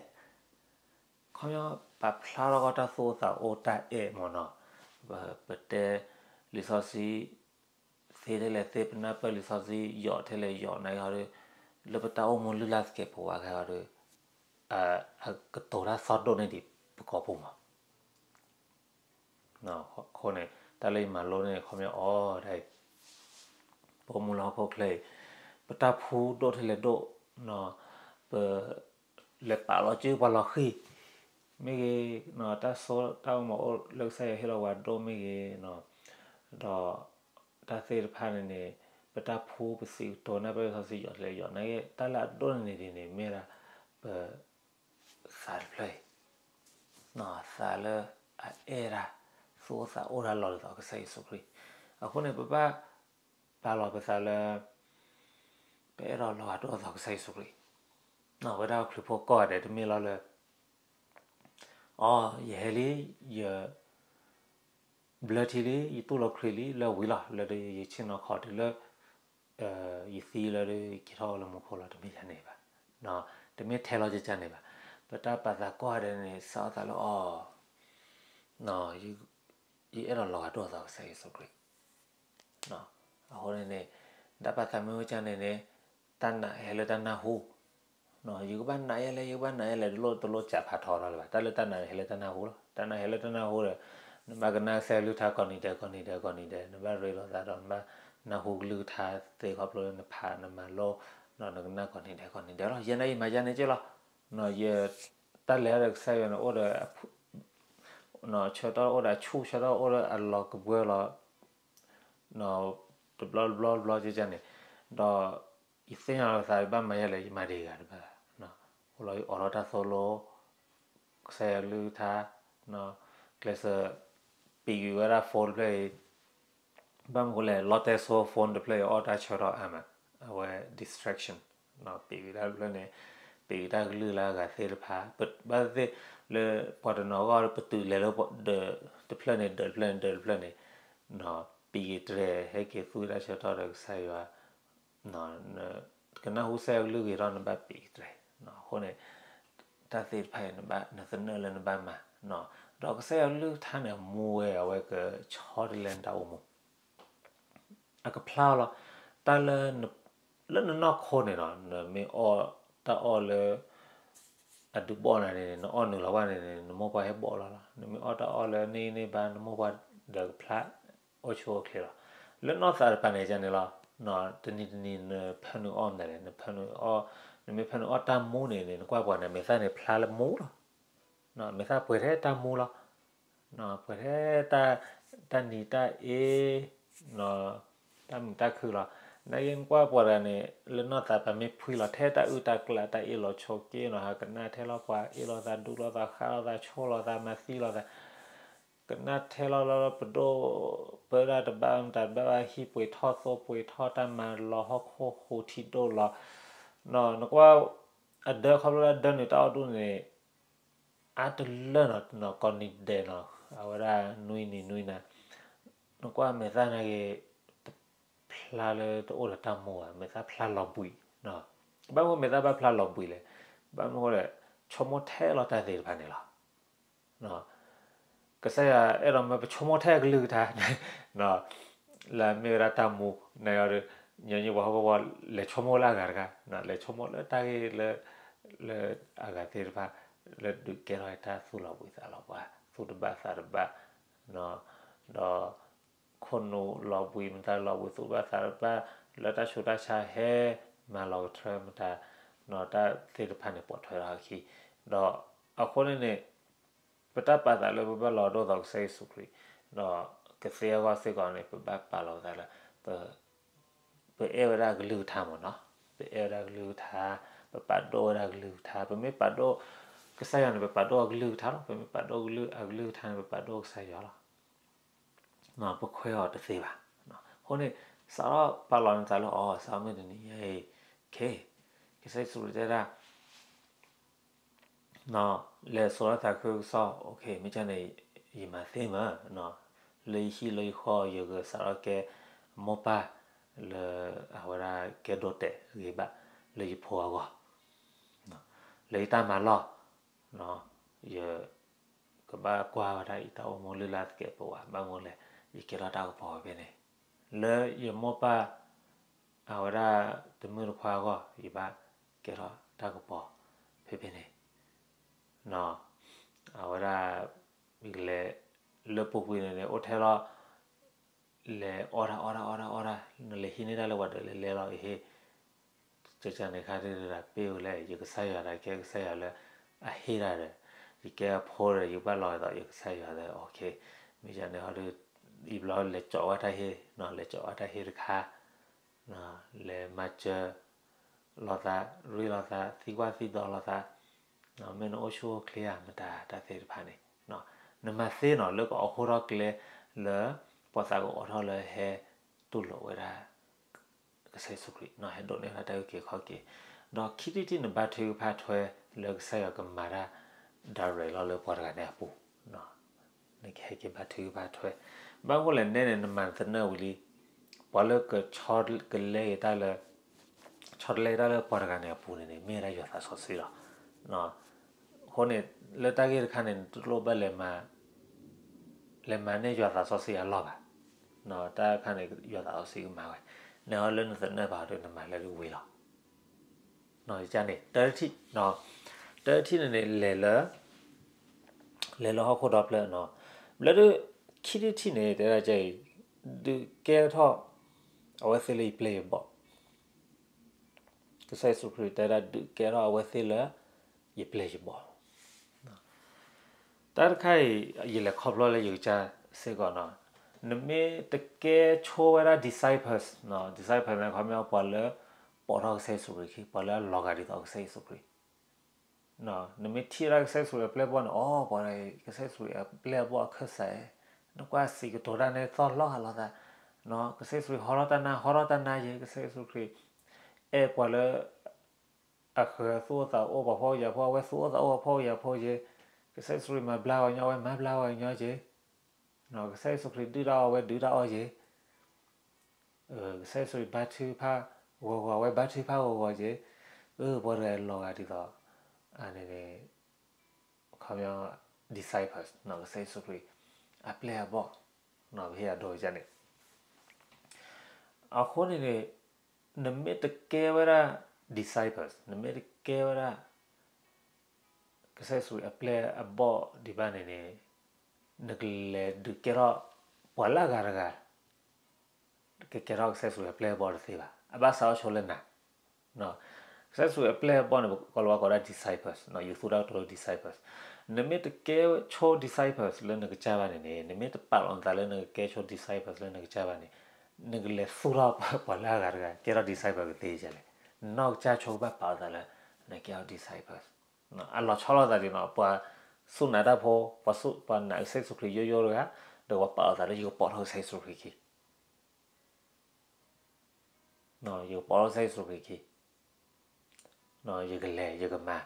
ခီပညီ ပာ်ဖျါထီၣ်ကီးတၢ်သူၣ်အိၣ်သးအိၣ်တၢ်အဲၣ်မ့ၢ်နီၤ, ပတဲလံာ်စီဆှံ သ့ထဲလဲၣ်သ့ ပနၢ်ပၢၢ်လံာ်စီဆှံ ယိးထဲလဲၣ်ယိး နာ်က့ဟီဒီး လၢပတၢ်အိၣ်မူလုၢ်လၢ်သကဲးပဝးခဲဟီဒီး အကတိၤတၢ်သီၣ်ဒိၣ်န့ၢ်ဒံးပကိာ်ပူၤမး. အဃိန့ၣ် တၢ်လၢယမၤလိန့ၣ် ခီပညီအီၤဒ်အံၤ, ပအိၣ်မူလၢဟီၣ်ခိၣ်ချၢအံၤ ပတၢ်ဖှူဒိၣ်ထဲလဲၣ်ဒိၣ်, ပ လဲၤပာ်လီၤစုပှၤလီၤဃံၤ, မ့ၢ်ဂ့ၤ, တၢ်စိတၢ်ကမီၤအိၣ်လၢကစၢ်ယွၤဟ့ၣ်လီၤပှၤဒိၣ်မ့ၢ်ဂ့ၤ, ဒီးတၢ်သ့ၣ်တဖၣ်န့ၣ်န့ၣ် ပတၢ်ဖှူပစံးကတိၤနၢ်ပၢၢ်လံာ်စီဆှံ ယိးထဲလဲၣ်ယိး နာ်က့ တၢ်လၢအဒိၣ်န့ၢ်န့ၣ်ဒ်န့ၣ် မ့ၢ်ဒၣ်ပသးတဖျၢၣ်အံၤ, သးလၢအအဲၣ်တၢ်, သူၣ်အိၣ်သးအိၣ်တၢ်လီၤဒ်သိးကစၢ်ယ့ၣ်ၡူးခရံာ်. အဃိန့ၣ် ပဘၣ်ပာ်လီၤပသးလၢ ပအဲၣ်ဒိးလီၤဂာ်ဒိၣ်အသးကစၢ်ယ့ၣ်ၡူးခရံာ်, ဝဲဒၣ်ခရံာ်ဖိကိးဂၤဒဲး တမ့ၢ်လီၤလၢ အိ ယဟဲလံ, ယဘျၢထံလံ, ယတူၢ်လိာ်ခရံာ်လံ လၢဝံၤလီၤ လၢဒုးယဆ့ၣ်နီၤခီတုၤလၢ ယသံလၢဒုးယက့ၤထီၣ်အိၣ်လၢမူခိၣ်လီၤ တမ့ၢ်ယၤန့ၣ်ဘၣ်, တမ့ၢ်ထဲလီၤကကန့ၣ်ဘၣ်. ပတၢ်ပာ်သးကိးဂၤဒဲးန့ၣ် စးထီၣ်သးလၢအီၤ ယအဲၣ်ဒိးလီၤဂာ်ဒိၣ်အသးကစၢ်ယ့ၣ်ၡူးခရံာ်. အဃိန့ၣ်န့ၣ် တၢ်ပာ်သးမ့ၢ်ဝဲကန့ၣ်န့ၣ် တၢ်နာ်ဟဲလၢတၢ်နၢ်ဟူ, ယကဘၣ်နာ်ယဲလဲၣ် ယကဘၣ်နာ်ယဲလဲၣ် တလိၣ်တလိၣ်စးဖးထီထီၣ်လၢၤဘၣ်. တၢ်လၢတၢ်နာ်န့ၣ် ဟဲလၢတၢ်နၢ်ဟူလီၤ. တၢ်နာ်ဟဲလၢတၢ်နၢ်ဟူဒီး နဘၣ်ကနၣ်ကစၢ်ယွၤကလုၢ်ကထါကိးနံၤဒဲးကိးနံၤဒဲးကိးနံၤဒဲး, နဘၣ်ရ့လိာ်သးဒီး နဘၣ်နၢ်ဟူကလုၢ်ကထါသ့ခီဖျိလၢနဖးနမၤလိ, ဒီးနကနၣ်ကိးနံၤဒဲးကိးနံၤဒဲးလီၤ. ယဲန့ၣ်ယမၤယဲန့ၣ်က့လီၤ. ယ တၢ်လဲၤဒီးကစၢ်ယွၤန့ၣ်အိၣ်ဒီး ဆၢကတီၢ်အိၣ်ဒီးအဆူၣ် ဆၢကတီၢ်အိၣ်ဒီးအလီၤကဘှၢလီၤ တဘျီတဘျီတဘျီကကန့ၣ်, ဒီးယသ့ၣ်ညါလီၤသး ယဘၣ်မၤယဲလဲၣ် ယမၤတဂ့ၤဂၤတဘၣ်. အိၣ်လီၤ ယအိးထီၣ်တၢ်သိလိ ကစၢ်ယွၤကလုၢ်ကထါ, ကျဲးစၢး ပံးကွံာ်ဝဲဒၣ် phone တဖျၢၣ်အံၤ, ဘၣ်မနုၤဃိလဲၣ် လီတဲစိ phone တဖျၢၣ်အံၤ အီၣ်တၢ်ဆၢထီၣ်အါမး, အဝဲ distraction, ပံးကွံာ်တၢ်တဖျၢၣ်န့ၣ်, ပံးကွံာ်တၢ်ကလုၢ်လၢအဂၤသ့ၣ်တဖၣ်, ဘၣ်သ့ၣ်သ့ၣ်လၢပှၤတနီၤအဂီၢ် ပတုာ်လဲၤလၢဒၢးတဖျၢၣ်န့ၣ် ဒၢးတဖျၢၣ်န့ၣ် ဒၢးတဖျၢၣ်န့ၣ်, ပံးက့ၤတြဲၤ ဟဲက့ၤသူၣ်တၢ်ဆၢထီၣ်ဒီးကစၢ်ယွၤ ကနၢ်ဟူကစၢ်ယွၤကလုၢ်ဂ့ၤထီၣ် နဘၣ်ပံးက့ၤတြဲၤ. အဃိန့ၣ် တၢ်သ့ၣ်တဖၣ်အံၤ နသနၢၣ်လၢနဘၣ်မၤ, ဒီးကစၢ်ယွၤကလုၢ်ကထါန့ၣ် အမူဝဲ အဝဲကဆီတလဲနတၢ်အိၣ်မူ, အကဖျါလီၤ. တၢ်လၢ လၢနနီၢ်ခိန့ၣ်ဒီး နမ့ၢ်အီၣ်တၢ်အီၣ်လၢ အဒုးဘီၣ်နၤန့ၣ် နအီၣ်နုာ်လီၤဘၣ်န့ၣ် နမိၢ်ပှၢ်ဟဲဘီၣ်လီၤလီၤ. နမ့ၢ်အီၣ်တၢ်အီၣ်လၢန့ၢ်န့ၢ်ဘၣ် နမိၢ်ပှၢ်ဒီးကဖျါ အိၣ်ဆူၣ်အိၣ်ချ့လီၤ. လၢနီၢ်သးတဖၣ်န့ၣ် ကန့ၣ်လီၤ. တနံၤတနံၤ နဖၢနုာ်အီၣ်မနုၤလဲၣ်, နဖၢနုာ်အီၣ်, နမ့ၢ်ဖၢနုာ်အီၣ်တၢ်မူန့ၣ်န့ၣ် နကွၢ်ပှၤန့ၣ် မဲာ်သၣ်န့ၣ်ဖျါလၢမူလီၤ. မဲာ်သၣ်ပှဲၤထဲတၢ်မူလီၤ. ပှဲၤထဲ တၢ်နံၤတၢ်အ့ တၢ်မုာ်တၢ်ခုလီၤ. နာ်က့နကွၢ်ပှၤတဂၤန့ၣ် လၢနီၢ်သးပာ်မ့ၢ်ဖှံလီၤ ထဲတၢ်အုၣ်တၢ်ကျၢ်တၢ်အ့ၣ်လိာ်ဆိးက့နီၤ ဟးကနၣ်ထဲလီၤပှၤအ့ၣ်လိာ်သး ဒူလိာ်သး ဃၣ်လိာ်သး ဆိၣ်လိာ်သး မၤသံလိာ်သး ကနၣ်ထဲလီၤလၢပဒိၣ် ပၢဒၣ်တဘၣ်မတၤတဘၣ်ဘၣ် ဟံၣ်ပှ့ၤထီၣ်သိပှ့ၤထီၣ် တၢ်မၤလီၤဟီၣ်ခိၣ်ဟူးထံဒိၣ်လီၤ. နကွၢ် အဒၢခီဖျိလၢအဒၢနုာ်တၢ်အီၣ်ဒူၣ်န့ၣ် အါတလၢနီၤ ကိးနံၤဒဲးနီၤ အဝဲဒၣ်နွံနံၤနွံနၤ နကွၢ်မဲာ်သၣ်နာ်က့ တဖျါလၢတအိၣ်ဒီးတၢ်မူဘၣ် မဲာ်သၣ်ဖျါလီၤဘှံးနီၤ ဘၣ်မနုၤမ့ၢ်သးဘၣ်ဖျါလီၤဘှံးလဲၣ်, ဘၣ်မနုၤအဃိလဲၣ်, ဆိကမိၣ်ထဲလီၤတၢ်သ့ၣ်တဖၣ်န့ၣ်လီၤ. ကစၢ်ယွၤအဲၣ်ဒိးမၢပဆိကမိၣ်ထဲအကလုၢ်ကထါ, လၢမ့ၢ်ဝဲဒၣ်တၢ်မူ, နဒီး ညီနုၢ်ပှၤဟီၣ်ခိၣ်ဖိ လဲၤဆိကမိၣ်လၢအဂၤတဂၤ, လဲၤဆိကမိၣ်လၢတၢ်ဂ့ၢ်လၢ လၢအဂၤသ့ၣ်တဖၣ်, လၢဒုးကဲထီၣ်တၢ်သူၣ်လီၤဘှံးသးလီၤဘှါ, သူၣ်တဘၣ်သးတဘၣ်, ဒီး ခိၣ်နူာ်လီၤဘှံးမတၤလီၤဘှံး သူၣ်ဘၣ်သးတဘၣ်, လၢတၢ်ဆူးတၢ်ဆါဟဲ မၤလီၤကထြၢမတၤ, ဒီးတၢ်သ့ၣ်တဖၣ်န့ၣ်ပိာ်ထွဲထီၣ်အခံ, ဒီးအဃိန့ၣ်န့ၣ် ပတၢ်ပာ်သးလၢပဘၣ်လီၤဒိၣ်သီးကစၢ်ယ့ၣ်ၡူးခရံာ်, ဒီးကသ့အဂီၢ်စ့ၢ်ကီးန့ၣ် ပဘၣ်ပာ်လီၤပသးလၢ ပ ပအဲၣ်ဝဲဒၣ်အကလုၢ်ကထါမ့ၢ်နီၤ, ပအဲၣ်ဝဲဒၣ်အကလုၢ်ကထါ, ပပာ်ဒိၣ်ဝဲဒၣ်အကလုၢ်ကထါ, ပမ့ၢ်ပာ်ဒိၣ် ကစၢ်ယွၤန့ၣ် ပပာ်ဒိၣ်အကလုၢ်ကထါလီၤ, ပမ့ၢ်ပာ်ဒိၣ်အကလုၢ်ကထါန့ၣ် ပပာ်ဒိၣ်ကစၢ်ယွၤလီၤ. ပခွဲးအီၤတသ့ဘၣ်. အဃိန့ၣ် စးထီၣ်ပာ်လီၤနသးလၢအီၤ စးထီၣ်မ့ၢ်တနံၤညါအံၤ, ခ့, ကစၢ်ယ့ၣ်ၡူးခရံာ်တဲဒၣ် လဲၤစိာ်ထီၣ်သးခုကစီၣ်, မ့ၢ်ကန့ၣ် ယမၤသ့မး, လၢယဟံၣ်လၢယဃီ ယကစးထီၣ်ကဲမိၢ်ပၢ်လၢအဝဲဒၣ်ကဲဒိးတဲာ်ဂ့ၤဘၣ်လၢယဖိအဂီၢ်, လၢယတၢ်မၤလီၢ်, ယကဘၣ်ကွၢ်ဝဲဒၣ်ယတၢ်အိၣ်မူလုၢ်လၢ်သကဲးပဝး ဘၣ်မနုၤလဲၣ် ယကဲထီၣ်တၢ်ကပီၤဖဲန့ၣ်, လၢယမိၢ်ပၢ် အဝဲဒၣ်တမုၢ်တခွါအဂီၢ် ယဘၣ်ကဲထီၣ်တၢ်ကပီၤဖဲဖဲန့ၣ်, အဝဲဒၣ် လဲၤ လၢပူၤကွံာ်န့ၣ်န့ၣ် အိၣ်ထဲလီၤ လဲၤအီၣ်တၢ်အီၣ်တၢ်အီၣ်တၢ်အီၣ်တၢ် နလဲၤဟံးန့ၢ်တၢ်လၢပှၤဒီးလဲၤလဲၤလီၤအဟ့ၣ်, ကန့ၣ်ခါဒ်ဒၣ်ပ့ၢ်ဝဲလဲၣ် ယကစၢ်ယွၤဒီးကဲကစၢ်ယွၤလၢအဟ့ၣ်တၢ်ဒီး ယကဲအဖိဒီး ယကဘၣ်လီၤဒ်သိးယကစၢ်ယွၤဒီး အ မ့ၢ်ယန့ၣ်ဟီဒ် ယဘျီလဲၤကၠီးဝဲတၢ်ဟ့ၣ် လဲၤကၠီးဝဲတၢ်ဟ့ၣ်တခါ လဲၤမၤစၢၤ လိာ်သး ရ့လိာ်သး သံကွၢ်သံဒိးလိာ်သး, မ့ၢ်နအိၣ်ဆူၣ်အိၣ်ချ့ဧါ မတၤတၢ်သ့ၣ်တဖၣ်န့ၣ်, နမၤသ့နီၤ လၢကအိးထီၣ်ကျဲလၢ ပှၤသးကအိးထီၣ်လၢဟဲတူၢ်လိာ်ဝဲဒၣ် ကစၢ်ယ့ၣ်ၡူးခရံာ် ဟဲဒိးန့ၢ်ဝဲဒၣ်တၢ်အုၣ်က့ၤခီၣ်က့ၤ, ဒီးခံထံၣ်တထံၣ်န့ၣ် ဘါထုကဖၣ်ထွဲလၢကစၢ်ယွၤကမၤတၢ် direct လီၤလၢပှၤတဂၤန့ၣ်အပူၤ နကဟဲက့ၤဘါထုကဖၣ်ထွဲ, ဘၣ်မနုၤလဲၣ်နဲန့ၣ် နမၤနသနၢၣ်ဝံၤလံ, ပှၤလၢကဆီတလဲက့ၤတၢ်လၢ ဆီတလဲက့ၤတၢ်လၢပှၤတဂၤန့ၣ်အပူၤန့ၣ်န့ၣ် မ့ၢ်ဝဲဒၣ်ယွၤသးစီဆှံလီၤ. အဃိန့ၣ် လၢတၢ်ဂ့ၢ်တခါန့ၣ် နတလိၣ်ဘၣ်လဲၤမၤ လဲၤမၤန့ၢ်ယွၤသးစီဆှံအလီၢ်ဘၣ်. တၢ်တခါန့ၣ် ယွၤသးစီဆှံကမၤဝဲ, နဟီလၢနသနၢၣ်ဘၣ်ဒီးနမၤလၢဒ်ဝံၤလီၤ. န့ၣ် တၢတထံၣ်, တၢတထံၣ်န့ၣ်န့ၣ် လဲၤလၢ လဲၤလၢဟီၣ်ခိၣ်ဒီဖျၢၣ်န့ၣ်, ဘျီဒုး ခံထံၣ်တထံၣ်န့ၣ် တဲဒၣ်ကဲအံၤ ဒုးကဲထီၣ် အဝဲသ့ၣ်လၢယပျဲၢ်ယဘီၣ်, ကစၢ်ယ့ၣ်ၡူးခရံာ်တဲဒၣ်ဒုးကဲထီၣ်အဝဲသ့ၣ်လၢ ယပျဲၢ်ယဘီၣ် တၢ်တခါအံၤ ယလဲၤခီဖျိလၢယကစၢ်စ့ၢ်ကီးန့ၣ်, နမ့ၢ်တကဲဆိဝဲဒၣ် disciples, disciples န့ၣ် ခီပညီပှၤလၢ ပိာ်ထီၣ်ကစၢ်ယ့ၣ်ၡူးခရံာ်ခံ ပှၤလၢအလီၤဂာ်ဒ်သိးကစၢ်ယ့ၣ်ၡူးခရံာ်, နမ့ၢ်ထံၣ်ဝဲဒၣ်ကစၢ်ယ့ၣ်ၡူးခရံာ်အပျဲၢ်အဘီၣ်န့ၣ် အိ ပှၤကစၢ်ယ့ၣ်ၡူးခရံာ်အပျဲၢ်အဘီၣ်အခၢၣ်စး, နကွၢ်စံးကတိၤတၢ်န့ၣ်သီၣ်လီၤဂာ်လိာ်သး, ကစၢ်ယ့ၣ်ၡူးခရံာ်ဟီထီၣ်တၢ်နါ ဟီထီၣ်တၢ်နါယဲ, ကစၢ်ယ့ၣ်ၡူးခရံာ် အဲၣ်ပှၤလၢ အဃၢၤသူၣ်အိၣ်သးအိၣ်ပှၤဖှီၣ်ယာ်ဖိ အဝဲသူၣ်အိၣ်သးအိၣ်ပှၤဖှီၣ်ယာ်ဖိယဲ, ကစၢ်ယ့ၣ်ၡူးခရံာ်မၤဘျါပှၤကညီ အဝဲမၤဘျါပှၤကညီယဲ, ကစၢ်ယ့ၣ်ၡူးခရံာ်ဒုၣ်တၢ်အီၣ် အဝဲဒုၣ်တၢ်အီၣ်ယဲ, ကစၢ်ယ့ၣ်ၡူးခရံာ်ဘါထုကဖၣ်ဂီၤဂီၤ အဝဲဘါထုကဖၣ်ဂီၤဂီၤယဲ, အၢ ပှၤတဂၤလီၤဂာ်ဒ်သိး အန့ၣ်န့ၣ် ခီပညီ disciples ကစၢ်ယ့ၣ်ၡူးခရံာ်အပျဲၢ်အဘီၣ်, ပဟ့ၣ်အဒိန့ၣ် အဃိန့ၣ်န့ၣ် နမ့ၢ်တကဲဝဲဒၣ် disciples နမ့ၢ်တကဲဝဲဒၣ် ကစၢ်ယ့ၣ်ၡူးခရံာ်အပျဲၢ်အဘီၣ်ဒံးဘၣ်န့ၣ်န့ၣ် နကလဲၤဒုးကဲထီၣ်ပှၤလၢအဂၤတဂၤ ကကဲထီၣ်ကစၢ်ယ့ၣ်ၡူးခရံာ်အပျဲၢ်အဘီၣ်တသ့ဘၣ်. အဘၣ်ဆၣ်အိၣ်ဆိလၢနၤ, ကစၢ်ယ့ၣ်ၡူးခရံာ်အပျဲၢ်အဘီၣ်န့ၣ် ပကိးလီၤဝဲကိးဒၣ် disciples, ယသူၣ်တၢ်ကတိၤလၢ disciples. နမ့ၢ်တကဲဆိ disciples လၢနကစၢ်ဘၣ်န့ၣ်န့ၣ် နမ့ၢ်တပာ်လီၤနသးလၢနကကဲဆိ disciples လၢနကစၢ်ဘၣ်န့ၣ် နကလဲၤသူၣ်ထီၣ်ပှၤလၢအဂၤတဂၤ ကဲထီၣ် disciple ကသ့ဒ်လဲၣ်. နနီၢ်ကစၢ်ဆိကဘၣ်ပာ်လီၤသးလၢ နကဲထီၣ် disciples. အလီၤဆီလိာ်သးဒ်န့ၣ် ပှၤစူၢ်နာ်တၢ်ဖိ, ပှၤစူၢ် ပှၤနာ်ကစၢ်ယ့ၣ်ၡူးခရံာ်ယိယိတဂၤ, ဒီးပှၤပာ်လီၤသးလၢယကပိာ်ထီၣ်ကစၢ်ယ့ၣ်ၡူးခရံာ်ခံ ယကပိာ်ထီၣ်ကစၢ်ယ့ၣ်ၡူးခရံာ်ခံ, ယကလဲၤယကမၤ,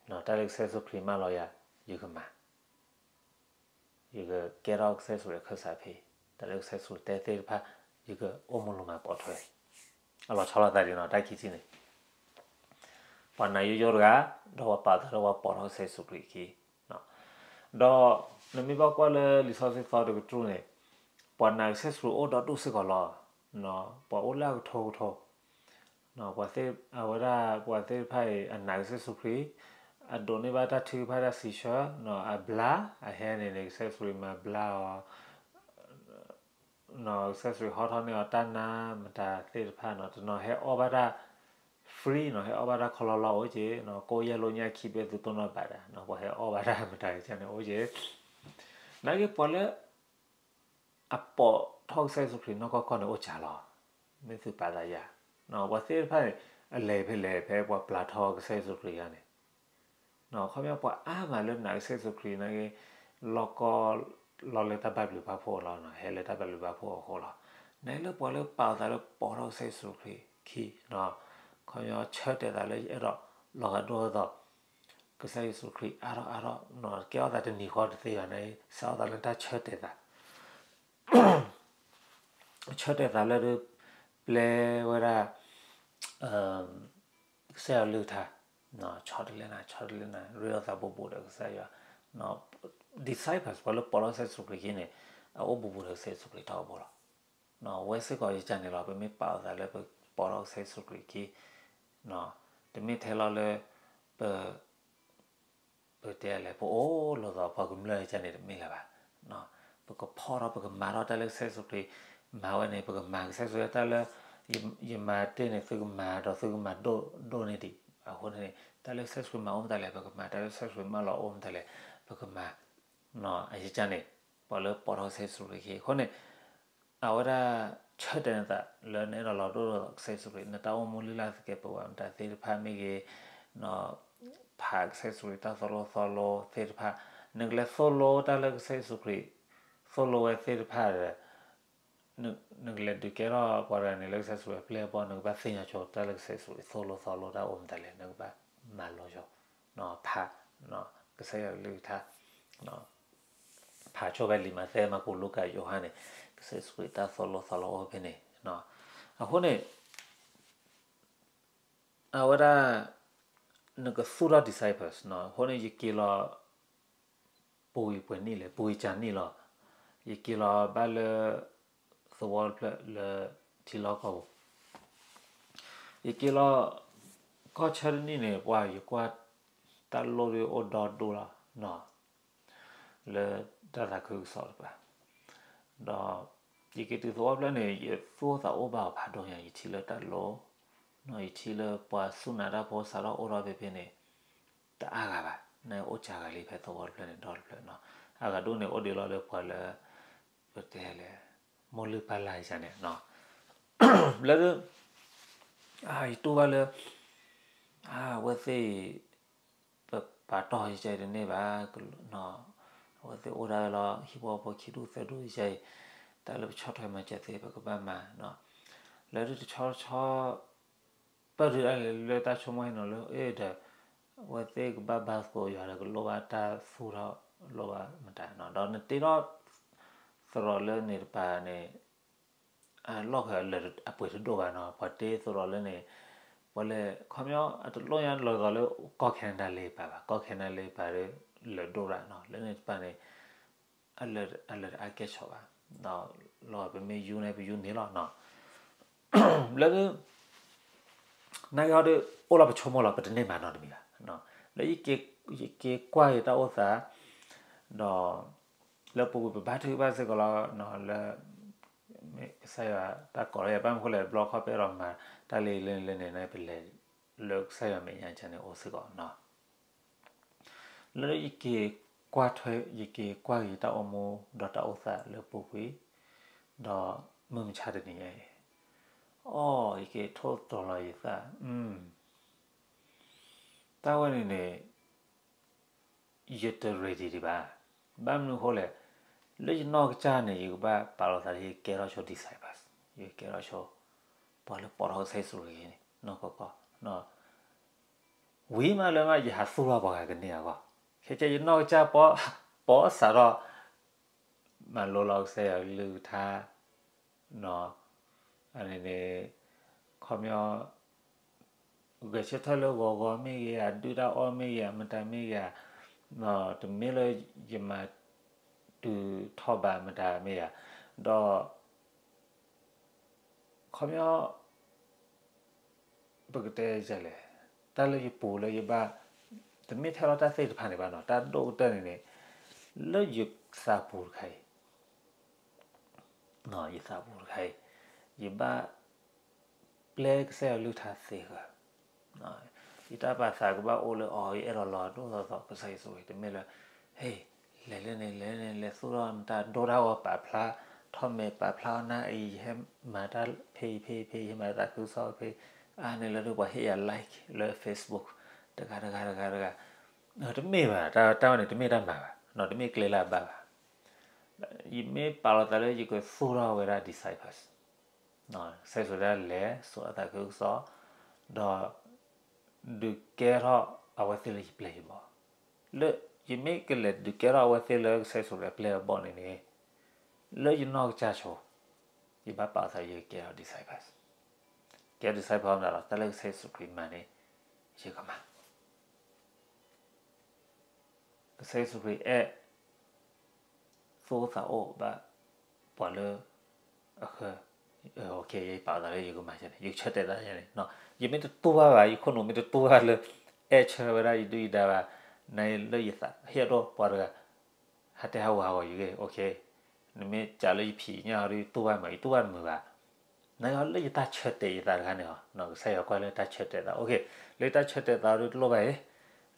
တၢ်လၢကစၢ်ယ့ၣ်ၡူးခရံာ်မၢလီၤယၤ ယကမၤ, ယကကဲထီၣ်ကစၢ်ယ့ၣ်ၡူးခရံာ်အခၢၣ်စးဖဲ, တၢ်လၢကစၢ်ယ့ၣ်ၡူးခရံာ်တဲသ့ၣ်တဖၣ် ယကအိၣ်မူလီၤမၤပိာ်ထွဲ အလီၤဆီလိာ်သးဒ်နီၤ တၢ်ခံထံၣ်န့ၣ် ပှၤနာ်ယိယိတဂၤ, ဒီးပှၤပာ်သးလၢပှၤပိာ်ထီၣ်ကစၢ်ယ့ၣ်ၡူးခရံာ်အခံ, ဒီးနမ့ၢ်ဘၣ်ကွၢ်လၢလံာ်စီဆှံသီတကတြူၢ်န့ၣ်, ပှၤနာ်ကစၢ်ယ့ၣ်ၡူးခရံာ်အိၣ်ဒီဒူၣ်စ့ၢ်ကီးလီၤ. ပှၤအိၣ်လၢအကထိကထိ, အဝဲဒၣ်ပှၤသ့ၣ်တဖၣ်အံၤ အနာ်ကစၢ်ယ့ၣ်ၡူးခရံာ်, အဒိးန့ၢ်ဘၣ်တၢ်ထုကဖၣ်တၢ်စံးဆၢ, အဘျါ, အဟဲန့ၣ်န့ၣ် ကစၢ်ယ့ၣ်ၡူးခရံာ်မၤဘျါအီၤ ကစၢ်ယ့ၣ်ၡူးခရံာ်ဟီထီၣ်န့ၢ်အီၤတၢ်နါမတၤသ့ၣ်တဖၣ်နီၤ, တနီၤဟဲအီၣ်ဘၣ်တၢ် free နီၤ, ဟဲအီၣ်ဘၣ်တၢ်ခီလီလီအိၣ်က့ၤ, ကိၣ်ယဲၢ်လိညၣ်ခံဘ့ၣ်သုတိၢ်နီၣ်ဘၣ်ဒၣ်, ပှၤဟဲအီၣ်ဘၣ်တၢ်မတၤကန့ၣ်အိၣ်က့ၤ, နာ်က့ပှၤလၢ အပိာ်ထီၣ်ကစၢ်ယ့ၣ်ၡူးခရံာ်နီၢ်ကီၢ်ကီၢ်န့ၣ်အိၣ်စှၤလီၤ, မ့ၢ်သုပာ်သးယၤ, ပှၤသ့ၣ်တဖၣ်န့ၣ် အလဲၤဖဲလဲၣ်ဖဲပှၤပျၢ်ထီၣ်ကစၢ်ယ့ၣ်ၡူးခရံာ်ဂၤန့ၣ် ခီပညီပှၤအါမးလၢနာ်ကစၢ်ယ့ၣ်ၡူးခရံာ်န့ၣ်က့ၤ, လီၢ်ကီၢ်လီၤလၢတၢ်ဘၣ်ဘျုးဘၣ်ဖှိၣ်လီၤ, ဟဲလၢတၢ်ဘၣ်ဘျုးဘၣ်ဖှိၣ်အဃိလီၤ. နာ်လၢပှၤလၢပာ်အသးလၢပိာ်ထီၣ်ကစၢ်ယ့ၣ်ၡူးခရံာ်ခံ, ခီပညီဆၢတဲာ်သးလၢယအဲၣ်ဒိးလီၤဂာ်ဒိၣ်အသိး ကစၢ်ယ့ၣ်ၡူးခရံာ်အါထီၣ်အါထီၣ်, ကဲထီၣ်သးတနံၤဃီတသ့ဘၣ်န့ၣ် စးထီၣ်သးလၢတၢ်ဆၢတဲာ်သး ဆၢတဲာ်သးလၢဒုး ပျဲဝဲဒၣ် ကစၢ်ယွၤကလုၢ်ကထါ, ဆီတလဲနၤ ဆီတလဲနၤ ရ့လိာ်သးဘူးဘူးဒီးကစၢ်ယွၤ, disciples ပှၤလၢပိာ်ထီၣ်ကစၢ်ယ့ၣ်ၡူးခရံာ်ခံန့ၣ် အအိၣ်ဘူးဘူးဒီးကစၢ်ယ့ၣ်ၡူးခရံာ်ထီဘိလီၤ. ဝဲစ့ၢ်ကီးယကန့ၣ်လီၤ ပမ့ၢ်ပာ်အသးလၢပပိာ်ထီၣ်ကစၢ်ယ့ၣ်ၡူးခရံာ်ခံ, တမ့ၢ်ထဲလီၤလၢ ပ ပတဲလဲၣ် ပအိၣ်လိာ်သးပှၤကမျၢၢ်ကန့ၣ်တမ့ၢ်လၢၤဘၣ်. ပကဖီၣ်ထီၣ် ပကမၤထီၣ်တၢ်လၢကစၢ်ယ့ၣ်ၡူးခရံာ်မၤဝဲန့ၣ်, ပကမၤကစၢ်ယ့ၣ်ၡူးခရံာ်တၢ်လၢ ယမၤတ့ၢ်န့ၣ် သုကမၤဒီးသုကမၤဒိၣ်ဒိၣ်န့ၢ်ဒံး. အဃိန့ၣ် တၢ်လၢကစၢ်ယ့ၣ်ၡူးခရံာ်မၤအိၣ်မတၤလဲၣ် ပကမၤ, တၢ်လၢကစၢ်ယ့ၣ်ၡူးခရံာ်မၢလီၤအိၣ်မတၤလဲၣ် ပကမၤ အယကန့ၣ် ပှၤလၢပိာ်ထီၣ်ကစၢ်ယ့ၣ်ၡူးခရံာ်ခံ အဃိန့ၣ် အဝဲဒၣ်ဆၢတဲာ်နသးလၢ နအဲၣ်ဒိးလီၤဒိၣ်ဒီးကစၢ်ယ့ၣ်ၡူးခရံာ် နတၢ်အိၣ်မူလုၢ်လၢ်သကဲးပဝးမတၤသ့ၣ်တဖၣ်မ့ၢ်ဂ့ၤ, ဖးကစၢ်ယ့ၣ်ၡူးခရံာ်တၢ်သိၣ်လိသီလိသ့ၣ်တဖၣ်, နကလဲၤသိၣ်လိတၢ်လၢကစၢ်ယ့ၣ်ၡူးခရံာ်, သိၣ်လိဝဲသ့ၣ်တဖၣ်ဒီး နကလဲၤဒုးကဲထီၣ်ပှၤတဂၤန့ၣ်လၢကစၢ်ယ့ၣ်ၡူးခရံာ်အပျဲၢ်အဘီၣ် နကဘၣ်သ့ၣ်ညါဆိတၢ်လၢကစၢ်ယ့ၣ်ၡူးခရံာ်သိၣ်လိသီလိတၢ်အိၣ်မတၤလဲၣ် နကဘၣ်မၤလိဆိ, ဖး ကစၢ်ယွၤကလုၢ်ကထါ, ဖးဆိဖဲလံာ်မးသဲ မၢ်ကူး လူၤကၣ် ယိၤဟၣ်န့ၣ် ကစၢ်ယ့ၣ်ၡူးခရံာ်တၢ်သိၣ်လိသီလိအိၣ်ဖဲန့ၣ်, အဃိန့ၣ် အဝဲဒၣ် နကသူၣ်ထီၣ် disciples အဃိန့ၣ် ယက့ၤလီၤ ပူၤကွံာ်ပှဲၤနံၣ်လဲၣ် ပူၤကွံာ်ကၢ်နံၣ်လီၤ. ယက့ၤလီၤဘၣ်လၢ သဝီတဖျၢၣ်လၢထံလီၢ်ကီၢ်ပူၤ, ယက့ၤလီၤ ကီၢ်ဆၢတနံၣ်န့ၣ် ပှၤယကွၢ်တၢ်လိၣ်ဒ်အိၣ်ဒီဒူၣ်လီၤ လၢတၢ်သးခုကစီၣ်တပၤ, ဒီးယက့ၤတုၤသဝီတဖျၢၣ်န့ၣ် ယသူၣ်အိၣ်သးအိၣ်ဘၣ်အီၤဖးဒိၣ်ညါ ယထံၣ်လၢတၢ်လိၣ်, ယထံၣ်လၢပှၤစူၢ်နာ်တၢ်ဖိစးထီၣ်အိၣ်ထီၣ်ဖဲဖဲန့ၣ် တအါဂၤဘၣ်, န့ၣ်အိၣ်စှၤဂၤလံဖဲသဝီတဖျၢၣ်န့ၣ် ဒီတဖျၢၣ်, အဂၤဒိၣ်န့ၣ်အိၣ်ဒံးလီၤလၢပှၤလၢ ပတဲလဲၣ် မိၢ်လုၢ်ပၢ်လၢ်ယၤန့ၣ်, လၢ ယတူၢ်ဘၣ်လၢ အဝဲသ့ၣ် ပပာ်တီၢ်ယကဲအံၤတန့ၢ်ဘၣ်, အဝဲသ့ၣ်အိၣ်ဒၣ်ဝဲလီၤ ဟံၣ်ဖိဃီဖိခံဒူၣ်သၢဒူၣ်ယကဲအံၤ, တၢ်လၢပဆီၣ်ထွဲမၤစၢၤသ့ ပကဘၣ်မၤ, လၢတဆီဆီ ပၢၢ်ဒုးဒၣ်လဲာ်လၢတၢ်ဆိကမိၣ်ဟဲနီၤလၢ အဲၣ်ဒီး အဝဲသ့ၣ်ကဘၣ်ဘါသကိးယွၤဒီး ကလိၣ်ဘၣ်တၢ်သူၣ်ထီၣ်လိၣ်ဘၣ်မတၤနီၤ, ဒီးနတ့ထီၣ် သရိာ်လၢန့ၣ်တပၤန့ၣ် အလီၢ်ခံအပှ့ၤတဒိၣ်ဘၣ်နီၤ, ပှၤတ့သရိာ်လၢန့ၣ် ပှၤလဲၤ ခီပညီ အတလိၣ်ညါလီၤသီးလၢ ကီၢ် Canada လၢပၤဘၣ်, ကီၢ် Canada လၢပၤဒီး လၢာ်ဒိၣ်ရၣ်နီၤ, လၢန့ၣ်တပၤန့ၣ် အလၢာ်တအါကဲဆိးဘၣ်, လီၤပမ့ၢ်ယူၤန့ၣ် ပယူၤန့ၣ်လီၤနီၤ, လၢ နာ်က့ဟီဒီး အိၣ်လီၤပဆိကမိၣ်လီၤ ပတန့ၢ်မၤနီတမံၤဘၣ်, လၢ ယက့ၤကွၢ်ယတၢ်အိၣ်သး ဒီး လၢပူၤကွံာ်ပဘါထုကဖၣ်စ့ၢ်ကီးလီၤ, လၢ ကစၢ်ယွၤတၢ်ကိးလၢယၤ ဘၣ်မနုၤဃိလဲၣ် တဘျီခီပအဲၣ်ဒိးမၤတၢ်လၢလၢန့ၣ်န့ၣ် ပလဲၤလၢကစၢ်ယွၤမဲာ်ညါကန့ၣ်အိၣ်စ့ၢ်ကီးနီၤ, လၢ ယက့ၤကွၢ်ထွဲ ယက့ၤကွၢ်က့ၤတၢ်အိၣ်မူ ဒီးတၢ်အိၣ်သးလၢပူၤကွံာ်, ဒီးမုၢ်မဆါတနံၤညါအံၤ, အိ ယက့ၤထိၣ်သတြီၤလီၤယသး, တၢ်ဝဲန့ၣ်န့ၣ် ယတ ready ဒံးဘၣ်. ဘၣ်မနုၤအဃိလဲၣ်, လၢယနီၢ်ကစၢ်န့ၣ် ယကဘၣ်ပာ်လီၤသးလၢယကကဲထီၣ်ဆိ disciples, ယကကဲထီၣ်ဆိ ပှၤလၢပိာ်ထီၣ်ကစၢ်ယ့ၣ်ၡူးခရံာ်န့ၣ် နီၢ်ကီၢ်ကီၢ်, ဝံၤမးလၢမး ယဟးသူၣ်ထီၣ်ပှၤဂၤကန့ၢ်အဂီၢ်, ခဲကဲယနီၢ်ကစၢ် ပိာ်စးထီၣ် မၤလိလီၤကစၢ်ယွၤကလုၢ်ကထါ, အန့ၣ်န့ၣ် ခီပညီ ဂဲၤဆၢထၢၣ်လၢဂီၤဂီၤမ့ၢ်ဂ့ၤဧါ, ဒုၣ်တၢ်အီၣ်မ့ၢ်ဂ့ၤဧါ, မတၤမ့ၢ်ဂ့ၤဧါ, တမ့ၢ်လၢယမၤတုၤထီၣ်ဘးမတၤမ့ၢ်ဧါ, ဒီး ခီပညီ ပကတဲလဲၣ်, တၢ်လၢယပူၤလၢယဘၣ်, တမ့ၢ်ထဲလီၤတၢ်သ့ၣ်တဖၣ်န့ၣ်ဘၣ်နီၤ, တၢ်ဒိၣ်ကတၢၢ်န့ၣ်န့ၣ် လၢယသးပူၤတခါအံၤ, ယသးပူၤတခါအံၤ, ယဘၣ် ပျဲကစၢ်ယွၤအကလုၢ်ကထါသ့ဂၢၢ်, ယတၢ်ပာ်သးကဘၣ်အိၣ်လၢအီၤ ယအဲၣ်ဒိးလီၤဒိၣ်ထီၣ်သီ ကစၢ်ယ့ၣ်ၡူးခရံာ်, တမ့ၢ်လၢ ဟ့ၣ် လဲၤလၢန့ၣ် လဲၤလၢန့ၣ် လဲၤသူၣ်ထီၣ်မတၤဒိတၢ်ဂီၤ ပာ်ဖျါထီၣ်မဲာ် ပာ်ဖျါအီၤနၢ်အံၤ ယဟဲမၤတၢ်ဖဲအံၤဖဲအံၤဖဲအံၤ ယဟဲမၤတၢ်သးခုကစီၣ်ဖဲအံၤ, အါန့ၣ်လၢဒုးပှၤဟ့ၣ်ယၤ like လၢ Facebook တဂၤတဂၤတဂၤတဂၤ, တမ့ၢ်ဘၣ်, တၢ်တၢ်ဝဲန့ၣ် တမ့ၢ်တၢ်မၤဘၣ်, တမ့ၢ်ကျဲလၢအဘၣ်ဘၣ်, ယမ့ၢ်ပာ်လီၤသးလၢယကသူၣ်ထီၣ်ဝဲဒၣ် disciples, ကစၢ်ယ့ၣ်ၡူးခရံာ်တဲလၢ စိာ်အသးခုကစီၣ်, ဒီး ဒုးကဲထီၣ်အဝဲသ့ၣ်လၢယပျဲၢ်ယဘီၣ်, လၢယမ့ၢ်ကလဲၤဒုးကဲထီၣ်အဝဲသ့ၣ်လၢကစၢ်ယ့ၣ်ၡူးခရံာ်အပျဲၢ်အဘီၣ်န့ၣ်န့ၣ်, လၢယနီၢ်ကစၢ်ဆိ, ယဘၣ်ပာ်လီၤသးယကဲထီၣ် disciples, ကဲ disciples မတၤလီၤ, တၢ်လၢကစၢ်ယ့ၣ်ၡူးခရံာ်မၤန့ၣ် ယကမၤ ကစၢ်ယ့ၣ်ၡူးခရံာ်အဲၣ် သူၣ်အိၣ်သးအိၣ်ဘၣ် ပှၤလၢ အဃၢ, ယပာ်အသးလၢယကမၤန့ၣ် ယကဆၢတဲာ်သးန့ၣ်, ယမ့ၢ်တတူၢ်ဘၣ်ဘၣ်, ယခိၣ်နူာ်မ့ၢ်တတူၢ်ဘၣ်လၢ အဲၣ်ဆၢဝဲဒၣ်ယဒုၣ်ယဒါဘၣ်, နလၢယသးဟ့ၣ်အဒိၣ်ပှၤတဂၤ ဟးတဲဟးဂီၤဟးဂီၤယဂ့ၢ်, နမ့ၢ်စးလၢယဖံးညၣ်ဟီဒီး တူၢ်ဘၣ်မး ယတူၢ်ဘၣ်တမုာ်ဘၣ်, နလၢယတၢ်ဆၢတဲာ်ယသးတခါန့ၣ်, ကစၢ်ယွၤကွၢ်လၢတၢ်ဆၢတဲာ်သး, လၢတၢ်ဆၢတဲာ်သးဒီးတလိၣ်ဘၣ်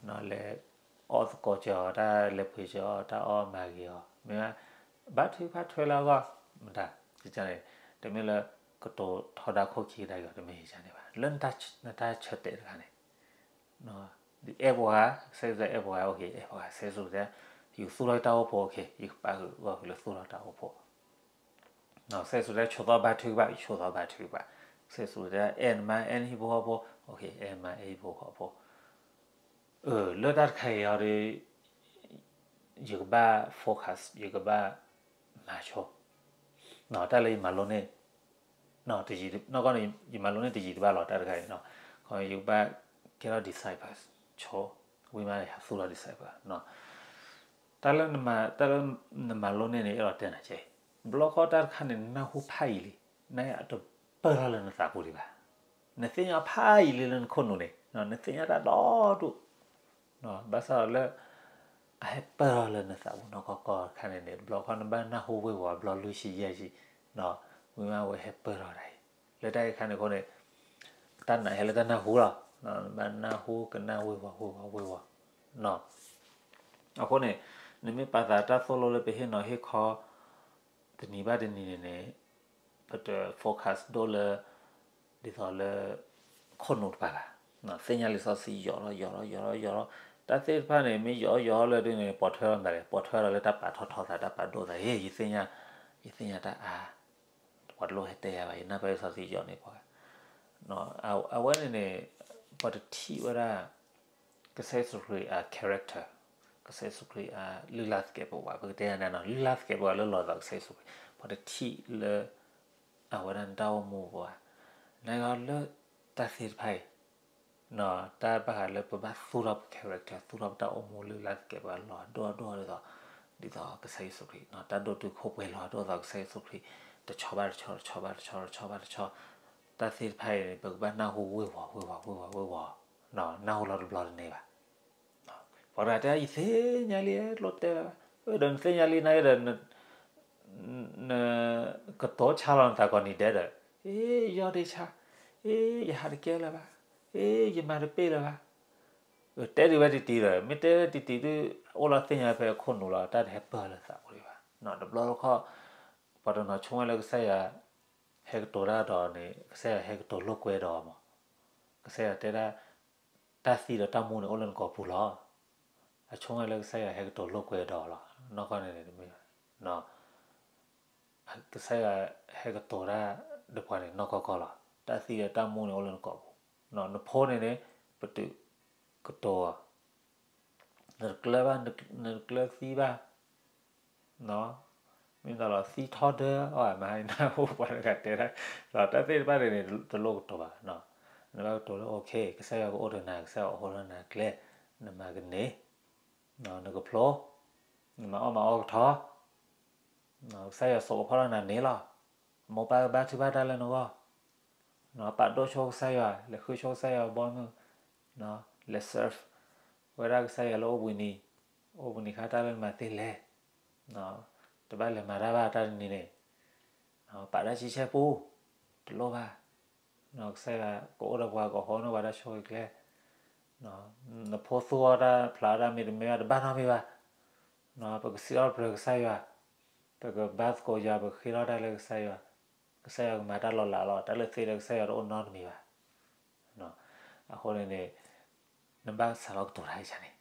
အံၤ, လဲၤ အီၣ်သကိးကၠီအီၤ တၢ်လဲၤပှ့ၤကၠီအီၤ တၢ်အီၣ်မၤဂ့ၤအီၤ, မ့ၢ် ဘါထုကဖၣ်ထွဲလၢအဂီၢ်, မတၤ, န့ၣ် တမ့ၢ်လၢ ကတိၤထီဒါခိၣ်ခံကဒါက့ၤအီၤ တမ့ၢ်ယန့ၣ်ဘၣ်, လၢနတၢ်ဆၢတဲာ်တခါန့ၣ်, အဲၣ်ပှၤဂၤ, ကစၢ်ယ့ၣ်ၡူးအဲၣ်ပှၤဂၤ, အဲၣ်ပှၤဂၤ, ကစၢ်ယ့ၣ်ၡူးတဲ ယကသူၣ်ထီၣ်တၢ်အိၣ်ဖှိၣ်, ယကပာ်ဃုာ်အဂီၢ်လၢသူၣ်ထီၣ်တၢ်အိၣ်ဖှိၣ် ကစၢ်ယ့ၣ်ၡူးတဲ ဆိးသီဘါထုကဖၣ်, ယဆိးသီဘါထုကဖၣ်, ကစၢ်ယ့ၣ်ၡူးတဲ အဲၣ်နမါ အဲၣ်နဟံၣ်ဖိဃီဖိ, အဲၣ်နမါ အဲၣ်ဟံၣ်ဖိဃီဖိ, လၢတၢ်တခါအံၤအီၤဒီး ယကဘၣ် focus, ယကဘၣ် မၤဆိ, တၢ်လၢယမၤလိန့ၢ်, နီၢ်ကီၢ်န့ၣ် ယမၤလိန့ၢ်တယံာ်တဘၣ်လီၤ တၢ်တခါအံၤ, ယကဘၣ်ကဲထီၣ် disciples, ဆိ, ဝံၤမးယဟးသူၣ်ထီၣ် disciple, တၢ်လၢ တၢ်လၢနမၤလိန့ၢ်န့ၣ် အဲၣ်ဒိးတဲနၤကဲ, ဘျီခီတၢ်တခါန့ၣ် နနၢ်ဟူဖးယံာ်လံ, နတပၢၢ်ထီၣ်လၢနသးပူၤဒံးဘၣ်, နသ့ၣ်ညါဖးယံာ်လံလၢနခိၣ်နူာ်န့ၣ်, နသ့ၣ်ညါတၢ်ဒီဒူၣ်, ဘၣ်ဆၣ်ဒီးလၢ အဟဲပၢၢ်ထီၣ်လၢနသးပူၤနီၢ်ကီၢ်ကီၢ်တခါန့ၣ်န့ၣ် တဘျီခီနဘၣ်နၢ်ဟူဝ့ၤဝီၤဘျီလွံၢ်ဆံယဲၢ်ဆံ, ဝံၤမးဝဲဟဲပၢၢ်ထီၣ်ဒၣ်အံၤ, လၢတၢ်အံၤတခါန့ၣ်အဃိန့ၣ် တၢ်နာ်ဟဲလၢတၢ်နၢ်ဟူလီၤ, နဘၣ်နၢ်ဟူကနၣ်ဝ့ၤဝီၤဝ့ၤဝီၤဝ့ၤဝီၤ, အဃိန့ၣ် နမ့ၢ်ပာ်သးတၢ်သိၣ်လိလၢပဟ့ၣ်နီၤဟ့ၣ်ခီ တနံၤဘၣ်တနံၤန့ၣ်န့ၣ် ပတ focus ဒိၣ်လၢ ဒ်သိးလၢ ခိၣ်နူာ်တပၤဘၣ်, သ့ၣ်ညါလံာ်စီဆှံယိာ်ထီၣ်ယိာ်ထီၣ်ယိာ်ထီၣ်ယိာ်ထီၣ်, တၢ်သ့ၣ်တဖၣ်န့ၣ် မ့ၢ်ယိာ်ထီၣ်ယိာ်ထီၣ်လၢဒ်န့ၣ် ပိာ်ထွဲထီၣ်မတၤလဲၣ်, ပိာ်ထွဲထီၣ်လၢတၢ်ပာ်ထီၣ်ထီသး တၢ်ပာ်ဒိၣ်သး, ဟ့ၣ် ယသ့ၣ်ညါ, ယသ့ၣ်ညါတၢ်အါ, ပှၤတလိၣ်ဟဲတဲယၤဘၣ်, ယနၢ်ပၢၢ်လံာ်စီဆှံယိာ်န့ၢ်ပှၤ, အဝဲန့ၣ်န့ၣ် ပှၤတထံၣ်ဝဲဒၣ် ကစၢ်ယ့ၣ်ၡူးခရံာ်အ character, ကစၢ်ယ့ၣ်ၡူးခရံာ်အလုၢ်လၢ်သကဲးပဝး, ပကတဲယၤန့ၣ်နီၤ လုၢ်လၢ်သကဲးပဝးလၢလီၤသးကစၢ်ယ့ၣ်ၡူးခရံာ်, ပှၤတထံၣ်လၢ အဝဲဒၣ်နတၢ်အိၣ်မူပူၤဘၣ်, နဂီၢ်လၢတၢ်သ့ၣ်တဖၣ်အံၤ တၢ်ဘၣ်ဃးလၢပဘၣ်သူၣ်ထီၣ်ပ character, သူၣ်ထီၣ်ပတၢ်အိၣ်မူလုၢ်လၢ်သကဲးပဝးလီၤဒိၣ်ဒိၣ်ဒ်သိး, ဒ်သိးကစၢ်ယ့ၣ်ၡူးခရံာ်, တၢ်ဒိၣ်တုာ်ခိၣ်ပှဲၤလီၤဒိၣ်သိးကစၢ်ယ့ၣ်ၡူးခရံာ်, တဆီဘၣ်တဆီ တဆီဘၣ်တဆီ တဆီဘၣ်တဆီ, တၢ်သ့ၣ်တဖၣ်အံၤန့ၣ် ပကဘၣ်နၢ်ဟူဝ့ၤဝီၤဝ့ၤဝီၤဝ့ၤဝီၤဝ့ၤဝီၤ, နၢ်ဟူလီၤတဘျီတန့ၢ်ဘၣ်. ပှၤတဂၤတဲ ယသ့ၣ်ညါလံ အဲၣ်လိာ်တဲလၢၤဘၣ်, ဒီးနသ့ၣ်ညါလံ နာ်က့ဒီး နကတိၤဆါလီၤနသးကိးနံၤဒဲးဒီး, အ့ ယီၢ်ဒ့ဆါ, အ့ ယဟးတကဲလၢၤဘၣ်, အ့ ယမၤတပ့ၢ်လၢၤဘၣ်, တဲဒံးဝဲတံၢ်တံၢ်ဒီး မ့ၢ်တဲဝဲတံၢ်တံၢ်ဒုး အိၣ်လီၤသ့ၣ်ညါဖဲအခိၣ်နူာ်လီၤ တၢ်တဟဲပၢၢ်လၢသးပူၤဒံးဘၣ်. တဘျီတခီၣ် ပှၤတနီၤဆိကမိၣ်လၢကစၢ်ယွၤ ဟဲကတိၤတၢ်ဒီးန့ၣ် ကစၢ်ယွၤဟဲကတိၤလိာ်ကွဲဒီးမး, ကစၢ်ယွၤတဲဒၣ် တၢ်သံဒီးတၢ်မူန့ၣ်အိၣ်လၢနကိာ်ပူၤလီၤ. အဆိကမိၣ်လၢကစၢ်ယွၤဟဲကတိၤလိာ်ကွဲဒီးလီၤ. နီၢ်ကီၢ်န့ၣ်န့ၣ်တမ့ၢ်ဘၣ်. ကစၢ်ယွၤဟဲကတိၤတၢ်ဒီးပှၤန့ၣ် နီၢ်ကီၢ်ကီၢ်လီၤ. တၢ်သံဒီးတၢ်မူန့ၣ်အိၣ်လၢနကိာ်ပူၤ. နဖိန့ၣ်န့ၣ် ပတုာ်ကတိၤအီၤ, နတကျၢၤဘၣ်, နတကျၢၤသံဘၣ်, မ့ၢ်သးလီၤသံထီဒၢအီၤ မဟါနၢ်ဟူပှၤတဂၤတဲဒၣ်, ဒီးတၢ်သ့ၣ်တဖၣ်န့ၣ် တလိၣ်ကတိၤဘၣ်, နဘၣ်ကတိၤလၢ okay ကစၢ်ယွၤကအိၣ်ဒီးနၤ, ကစၢ်ယွၤအိၣ်လၢနၤကျဲ, နမၤကန့ၢ်, နကဖျိ, နမၤအီၣ်မၤအီကထီ, ကစၢ်ယွၤစိာ်ကဖီၣ်လၢနၤန့ၣ်လီၤ. မိၢ်ပၢ်ကဘါထုကဖၣ်တၢ်လၢနဂီၢ်, ပာ်ဒိၣ်ဆိကစၢ်ယွၤ, လဲၤဃုဆိကစၢ်ယွၤဘီမုၢ်, လဲၤ serve ဝဲဒၣ်ကစၢ်ယွၤလၢအိၣ်ဘှံးနံၤ, အိၣ်ဘှံးနံၤခါတၢ်လၢနမၤသ့လဲၣ်, တဘၣ်လဲၤမၤတၢ်ဘၣ်တၢ်တနံၤန့ၣ်, ပာ်တၢ်ဆံဆဲပူ, တလိၣ်ဘၣ်, ကစၢ်ယွၤကအိၣ်ဒီးပှၤ ကဟီန့ၢ်ပှၤတၢ်ဆိၣ်ဂ့ၤကျဲ, နဖိသူၣ်အီၣ်တၢ်ဖျးအီၣ်တၢ်မ့တမ့ၢ်ဘၣ် တဘၣ်နီတမံၤဘၣ်, ပကစံးထီၣ်ပတြၢၤကစၢ်ယွၤ, ပကဘါသကိးယွၤ, ပကဃ့ထီၣ်တၢ်လၢကစၢ်ယွၤ, ကစၢ်ယွၤကမၤတၢ်လီၤလးလီၤ, တၢ်လၢသ့လၢကစၢ်ယွၤတအိၣ်နီတမံၤဘၣ်. အဃိန့ၣ်န့ၣ် နဘၣ်စးထီၣ်ကတိၤတၢ်အံၤန့ၣ်,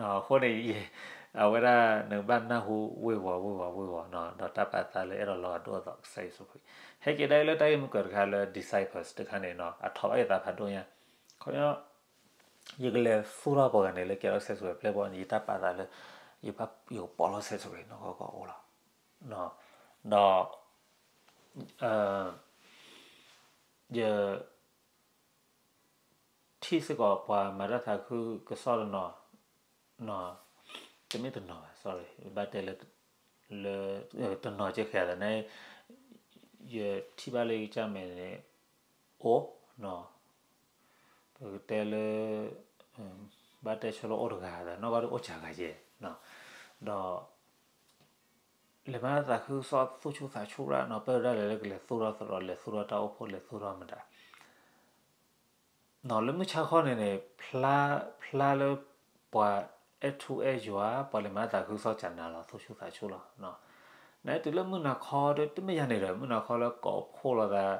အဃိန့ၣ် အဝဲဒၣ်နကဘၣ်နၢ်ဟူဝ့ၢ်ဝီၤဝ့ၢ်ဝီၤဝ့ၢ်ဝီၤနီၤ, ဒီးတၢ်ပာ်သးလၢအဲၣ်ဒိးလီၤဂာ်ဒိၣ်အသီးကစၢ်ယ့ၣ်ၡူးခရံာ်, ဟဲက့ၤဒၣ်အံၤလၢတၢ်ဂ့ၢ်မုၢ်ကၢၤတခါလၢ disciples တခါန့ၣ်နီၤ, အထီၣ်ဘၣ်ယသးဖးဒိၣ်ညါ, ခီ ယကလဲၤသူၣ်ထီၣ်ပှၤဂၤန့ၣ် လၢကဲထီၣ်ကစၢ်ယ့ၣ်ၡူးခရံာ်အပျဲၢ်အဘီၣ်န့ၣ် ယတၢ်ပာ်သးလၢ ယဘၣ်ယကပိာ်လီၤကစၢ်ယ့ၣ်ၡူးခရံာ်နီၢ်ကီၢ်ကီၢ်အိၣ်လီၤ, ဒီး ယ ထံၣ်စ့ၢ်ကီးပှၤမၤတၢ်သးခုကစီၣ်တနီၤ, တမ့ၢ်တနီၤဘၣ် sorry, ဘၣ်တဲလၢ လၢ တနီၤကဲဃဲၤသးန့ၣ်, ယထံၣ်ဘၣ်လၢယကစၢ်မဲာ်န့ၣ် အိၣ်, ပကတဲလၢ ဘၣ်တဲဆၢလၢအိၣ်တဂၤသး နီၢ်ကီၢ်ဒၣ်အိၣ်စှၤဂၤယဲၢ်, ဒီး လဲၤမၤတၢ်သးခုကစီၣ်သူၣ်ဆူၣ်သးဆူၣ်ရၣ်နီၤ, ပၢၢ်ဝဲဒၣ်လဲာ်လၢကလဲၤသူၣ်ထီၣ်သရိာ် လဲၤသူၣ်ထီၣ်တၢ်အိၣ်ဖှိၣ် လဲၤသူၣ်ထီၣ်မတၤ နီၤ လၢမုၢ်ဆါခီန့ၣ်န့ၣ် ဖျါလၢ ပှၤအဲၣ်ထူအဲၣ်ယွၤ ပှၤလဲၤမၤတၢ်သးခုကစီၣ်ကနၤလီၤ သူၣ်ဆူၣ်သးဆူၣ်လီၤ, နတုၤလၢမုၢ်နၤခီဒီး တမ့ၢ်ယၤန့ၣ်ဒီး မုၢ်နၤခီလၢကိးဖှိၣ်လိာ်သး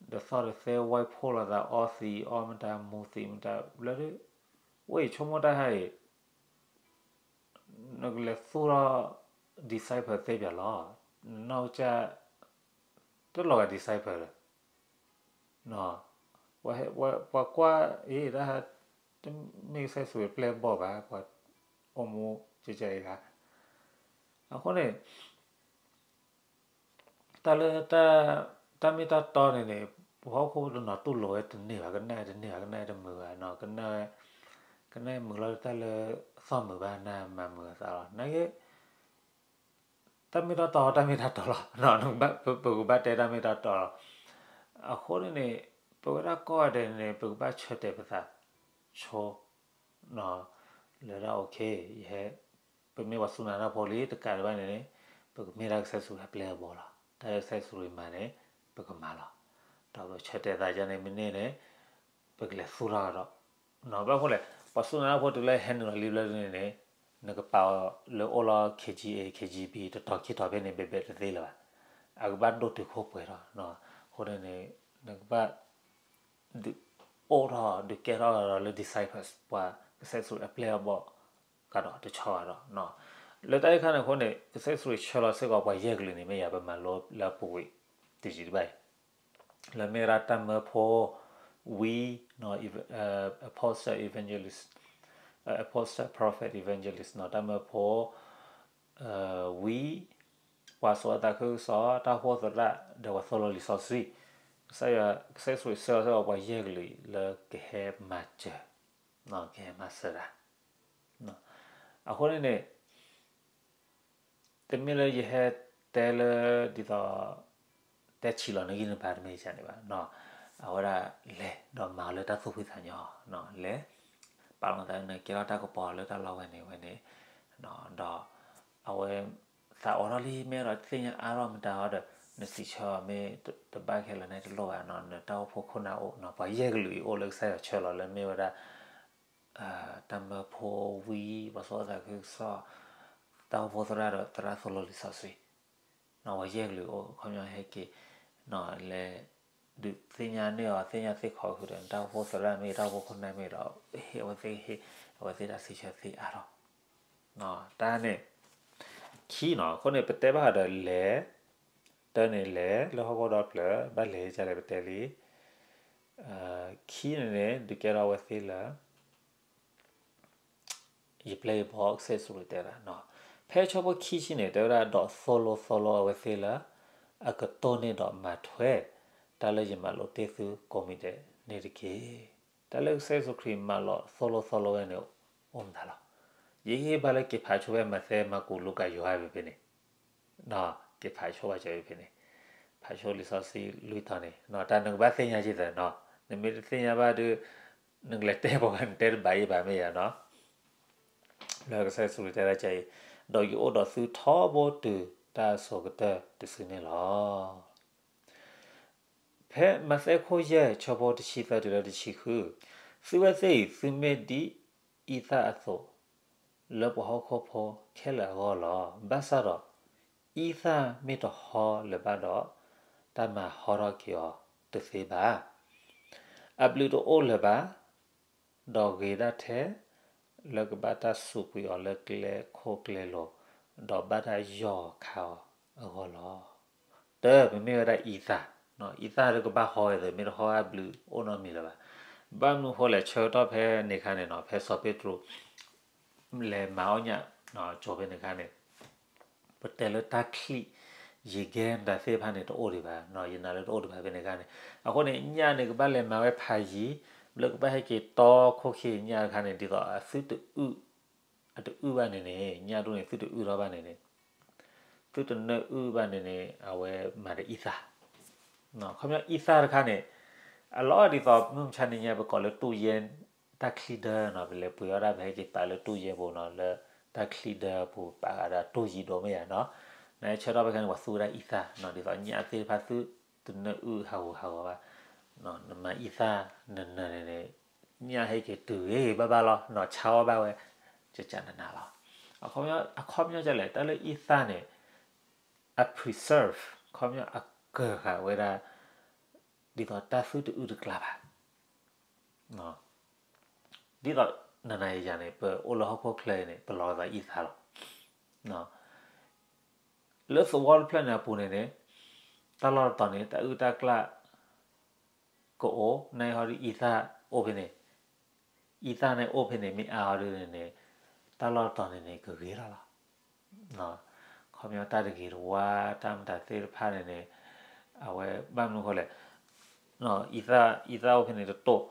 ဒီးသီၣ်ဒီးသဲဝဲဖှိၣ်လိာ်သး အီသံးအီမတၤ မူၤသံးမတၤ လၢ ဝဲအံၤဆိကမိၣ်တၢ်ဟါအံၤ နကလဲၤသူၣ်ထီၣ် disciple သ့ပၠးလီၤ, နနီၢ်ကစၢ် တလီၤဂာ် disciple ဒီး ပှၤကွၢ်အံၤ တၢ်ဟါ တမ့ၢ်ကစၢ်ယ့ၣ်ၡူးအပျဲၢ်အဘီၣ်ဘၣ် ပှၤအိၣ်မူကကဲအံၤဂၤ, အဃိန့ၣ် တၢ်လၢ တၢ်မ့ၢ်တၢ်တီန့ၣ်န့ၣ် ပှၤဟီၣ်ခိၣ်တနီၤတူၢ်လိာ်ဝဲတန့ၢ်ဘၣ်, ကနၣ်ဝဲတန့ၢ်ဘၣ်, ကနၣ်ဝဲတမုာ်ဘၣ်နီၤ, ကနၣ်မုာ်လီၤတၢ်လၢ သီၣ်မုာ်ဘၣ်နၤမၤမုာ်အသးလီၤ, နာ်က့ တၢ်မ့ၢ်တၢ်တီ တၢ်မ့ၢ်တၢ်တီလီၤ, ပကဘၣ်တဲတၢ်မ့ၢ်တၢ်တီလီၤ, အဃိန့ၣ်န့ၣ် ပဝဲဒၣ်ကိးဂၤဒဲးန့ၣ် ပကဘၣ်ဆၢတဲာ်ပသး ဆိ လၢဒၣ် okay ယဟဲ ပမ့ၢ်ပှၤစူၢ်နာ်တၢ်ဖိလံ တကးဒံးဘၣ်န့ၣ်န့ၣ် ပကမ့ၢ်ဒၣ်ကစၢ်ယ့ၣ်ၡူးအပျဲၢ်အဘီၣ်လီၤ, တၢ်လၢကစၢ်ယ့ၣ်ၡူးမၤန့ၣ် ပကမၤလီၤ, ဒီးပဆၢတဲာ်သးယါန့ၣ်မ့ၢ်န့ၢ်န့ၣ် ပကလဲၤသူၣ်ထီၣ်ဒီး ဘၣ်ဃိလဲၣ် ပှၤစူၢ်နာ်တၢ်ဖိတုၤလၢဟဲနုာ်လီၤလံဘျီဒ်န့ၣ်န့ၣ် နကပာ်အီၤလၢအိၣ်လီၤ K G A K G B တတီၤခံတီၤဖဲန့ၣ် ဘဲဘဲတသ့လၢၤဘၣ်, အကဘၣ်ဒိၣ်တုာ်ခိၣ်ပှဲၤထီၣ်, အဃိန့ၣ်န့ၣ် နကဘၣ် ဒုးအိၣ်ထီၣ် ဒုးကဲထီၣ်ဒီးလၢ disciples ပှၤကစၢ်ယ့ၣ်ၡူးအပျဲၢ်အဘီၣ် ကဒီးတဆီဘၣ်ဒီး လၢတၢ်အံၤခါန့ၣ်အဃိန့ၣ် ကစၢ်ယ့ၣ်ၡူးဆှၢလီၤစ့ၢ်ကီးပှၤယဲၢ်ကလုာ်န့ၣ် မ့ၢ်ယၤပမၤလိလၢအပူၤကွံာ် တယံာ်တဘၣ်အံၤ လၢမ့ၢ်ဝဲဒၣ်တၢ်မၢဖိဝံ apostle evangelist, apostle prophet evangelist နီၤ တၢ်မၢဖိ ဝံ ပှၤစိာ်အသးခုကစီၣ် တၢ်အိၣ်ဖှိၣ်သရၣ် ဒီးပှၤသိၣ်လိလံာ်စီဆှံ, ကစၢ်ယွၤ ကစၢ်ယ့ၣ်ၡူးခရံာ်ဆှၢလီၤစ့ၢ်ကီးပှၤယဲၢ်ကလုာ်လၢကဟဲမၤစၢၤ, ကဟဲမၤစၢၤတၢ်, အဃိန့ၣ်န့ၣ် တမ့ၢ်လၢယဟဲတဲလၢ ဒ်သိး တဲဆံးလီၤနဂံၢ်နဘါတမ့ၢ်ယၤန့ၣ်ဘၣ်, အဝဲဒၣ်လဲၤဒီးမၤအီၤလၢတၢ်သူၣ်ဖှံသးညီ, လဲၤ ပာ်လီၤသးနကဲထီၣ်တၢ်ကပီၤလၢတၢ်လီၢ်ဝဲန့ၣ်ဝဲန့ၣ်, ဒီး အဝဲ သးအိးထီၣ်လံ မ့ၢ်ဒီးသ့ၣ်ညါအါထီၣ်မတၤအီၤဒီး နစံးဆၢအီၤမ့ၢ်တဘၣ်ခဲလၢာ်န့ၣ်တလိၣ်ဘၣ်, နတၢ်အိၣ်ဖှိၣ်ခိၣ်နၢ်အိၣ် ပှၤယဲၢ်ကလုာ်အံၤအိၣ်လၢကစၢ်ယွၤဆှၢလီၤလၢမ့ၢ်ဝဲဒၣ် တၢ်မၢဖိဝံ ပှၤစိာ်အသးခုကစီၣ်, တၢ်အိၣ်ဖှိၣ်သရၣ်ဒီးသရၣ်သိၣ်လိလံာ်စီဆှံ, ပှၤယဲၢ်ကလုာ်အိၣ် ခီပညီဟဲက့ၤ လဲၤ ဒုးသ့ၣ်ညါန့ၢ်အီၤ သ့ၣ်ညါသ့ၣ်ခီဃုာ်ဒီး တၢ်အိၣ်ဖှိၣ်သရၣ်မ့ၢ် တၢ်အိၣ်ဖှိၣ်ခိၣ်နၢ်မ့ၢ်ဒီး ဟ့ၣ်အဝဲသ့ၣ်ဟ့ၣ် အဝဲသ့ၣ်တၢ်စံးဆၢသ့အါထီၣ်, တၢ်န့ၣ် ခံနီၤ အဃိန့ၣ် ပတဲဘၣ်ဃးဒီးလဲၤ တၢ်န့ၣ်လဲၤ လၢဟီၣ်ခိၣ်ဒီဖျၢၣ် ဘၣ်လဲၤဒ်လဲၣ်ပတဲလံ, ခံန့ၣ်န့ၣ် ဒုးကဲထီၣ်အဝဲသ့ၣ်လၢ ယပျဲၢ်ယဘီၣ် ကစၢ်ယ့ၣ်ၡူးခရံာ်တဲဒၣ်နီၤ, ဖဲဆၢဖိခံဆံန့ၣ် တဲဝဲဒၣ်ဒီးသိၣ်လိသီလိအဝဲသ့ၣ်လၢ အကတိၢ်န့ၢ်ဒီးမၤထွဲ တၢ်လၢယမၤလိာ်တ့ၢ်သုကိးမံၤဒဲးန့ၣ်တက့ၢ်. တၢ်လၢကစၢ်ယ့ၣ်ၡူးခရံာ်မၤလိာ်သိၣ်လိသီလိဝဲန့ၣ် အိၣ်မတၤလီၤ. ယဟ့ၣ်ဘၣ်လၢက့ၤဖးဆိဖဲမးသဲ မၢ်ကူး လူၤကၣ် ယိၤဟၣ်ဖဲဖဲန့ၣ် က့ၤဖးဆိဘၣ်ကၢဖဲဖဲန့ၣ်, ဖးဆိလံာ်စီဆှံလွံၢ်တီၤန့ၣ် တၢ်နကဘၣ်သ့ၣ်ညါက့ၤသးနီၤ, နမ့ၢ်တသ့ၣ်ညါဘၣ်ဒီး နကလဲၤတဲပှၤဂၤ နတဲတဘၣ်အံၤဘၣ်မ့ၢ်ယၤနီၤ. လၢကစၢ်ယ့ၣ်ၡူးခရံာ်တဲဒၣ်ကဲအံၤ, ဒီးယအိၣ်ဒီးသုထီဘိတုၤတၢ်အစိၤကတၢၢ်တစုန့ၣ်လီၤ. ဖဲမးသဲခိၣ်ယဲၢ် ဆၢဖိတဆံသၢတုၤလၢတဆံဃု, သုဝဲသ့ၣ်အံၤ သုမ့ၢ်ဒ်အံသၣ်အသိး လၢပှၤဟီၣ်ခိၣ်ဖိခဲလၢာ်အဂီၢ်လီၤ. ဘၣ်ဆၣ်ဒီး အံသၣ်မ့ၢ်တဟီလၢၤဘၣ်ဒီး တၢ်မၤဟီထီၣ်က့ၤအီၤတသ့ဘၣ်. အဘျုးတအိၣ်လၢၤဘၣ်, ဒီးဂ့ၤဒၣ်ထဲ လၢကဘၣ်တၢ်စူးကွံာ်အီၤလၢကျဲခိၣ်ကျဲလိၤ, ဒီးဘၣ်တၢ်ယီၢ်ခးအီၤအဂီၢ်လီၤ. တၢ် ပမ့ၢ်ဝဲဒၣ်အံသၣ်, အံသၣ်ဒီးကဘၣ်ဟီဝဲသ့ၣ် မ့ၢ်တဟီအဘျုးအိၣ်နီတမံၤလၢၤဘၣ်. ဘၣ်မနုၤဃိလဲၣ် ဆၢကတီၢ်ဖဲန့ၣ်အခါန့ၣ်နီၤ ဖဲစီၤပ့းတရူး လဲၤမၤအီၣ်ညၣ်ကၠိဖဲန့ၣ်အခါန့ၣ် ပတဲလၢတၢ်ချံၣ် ယံၤကဲ မတၤသ့ၣ်တဖၣ်န့ၣ်တအိၣ်ဒံးဘၣ်, ယနာ်လၢတအိၣ်ဒံးဘၣ်ဖဲန့ၣ်အခါန့ၣ်. အဃိန့ၣ် ညၣ်န့ၣ်ကဘၣ်လဲၤမၤဝဲဖးယံၤ, လၢကဘၣ်ဟဲက့ၤတီခိၣ်ခံညၣ်တခါန့ၣ် ဒ်သိးအသုတအုၣ်, အတအုၣ်ဘၣ်န့ၣ်န့ၣ် ညၣ်ဒိၣ်န့ၣ် သုတအုၣ်ထီၣ်ဘၣ်န့ၣ်န့ၣ်, သုတနၢအုၣ်ဘၣ်န့ၣ်န့ၣ် အဝဲမၤဒီးအံသၣ် ခီပညီအံသၣ်တခါန့ၣ် အလီၢ်ဒ်သိးမုၢ်မဆါတနံၤညါ ပကိးလၢတူၢ်ယဲၢ် တၢ်ချံဒၢနီၤ, ပလဲၤပှ့ၤအီၣ်ဒၣ် ပဟဲက့ၤပာ်လၢတူၢ်ယဲၢ်ပူၤနီၤ, လၢတၢ်ချံဒၢအပူၤ ပာ်ဃာ်ဒီးတူၢ်ယံၤဒိၣ်မ့ၢ်ယၤနီၤ. နဆၢထီၣ်ဖဲခါန့ၣ် ပှၤသူဝဲဒၣ်အံသၣ်နီၤ, ဒ်သိးညၣ်သ့ၣ်တဖၣ်သုတနၢအုၣ်ဟးဂူာ်ဟးဂီၤဘၣ်, နမၤအံသၣ်နနၢန့ၣ်န့ၣ် ညၣ်ဟဲက့ၤတုၤဂ့ၤဘၣ်ဘၣ်လီၤနီၤ, ဆါအီၣ်ဘၣ်ဝဲ ကကနနၤလီၤ. အခီပညီဒ်လဲၣ် တၢ်လၢအံသၣ်န့ၣ် အ preserve ခီပညီအကၢၤဃာ်ဝဲဒၣ် ဒ်သိးတၢ်သုတအုၣ်တကျါဘၣ်. ဒ်သိးနၤနၤယၤယၤန့ၣ် ပအိၣ်လၢဟီၣ်ခိၣ်ချၢအံၤန့ၣ် ပလီၤသးအံသၣ်လီၤ. လၢသဝီတဖျၢၣ်န့ၣ်အပူၤန့ၣ်န့ၣ် တၢ်လီၢ်တတီၤန့ၣ် တၢ်အုၣ်တၢ်ကျၣ် ကအိၣ်, နဟီဒီးအံသၣ်အိၣ်ဖဲန့ၣ်, အံသၣ်န့ၣ်အိၣ်ဖဲန့ၣ် မ့ၢ်အါဟီဒ်န့ၣ်န့ၣ် တၢ်လီၢ်တတီၤန့ၣ်န့ၣ် ကဂ့ၤထီၣ်လီၤ. ခီပညီတၢ်တဂ့ၤတဝါ တၢ်မတၤသ့ၣ်တဖၣ်န့ၣ်န့ၣ် အဝဲဘၣ်မနုၤဃိလဲၣ်, အံသၣ်အိၣ်ဖဲန့ၣ်တတိၢ်,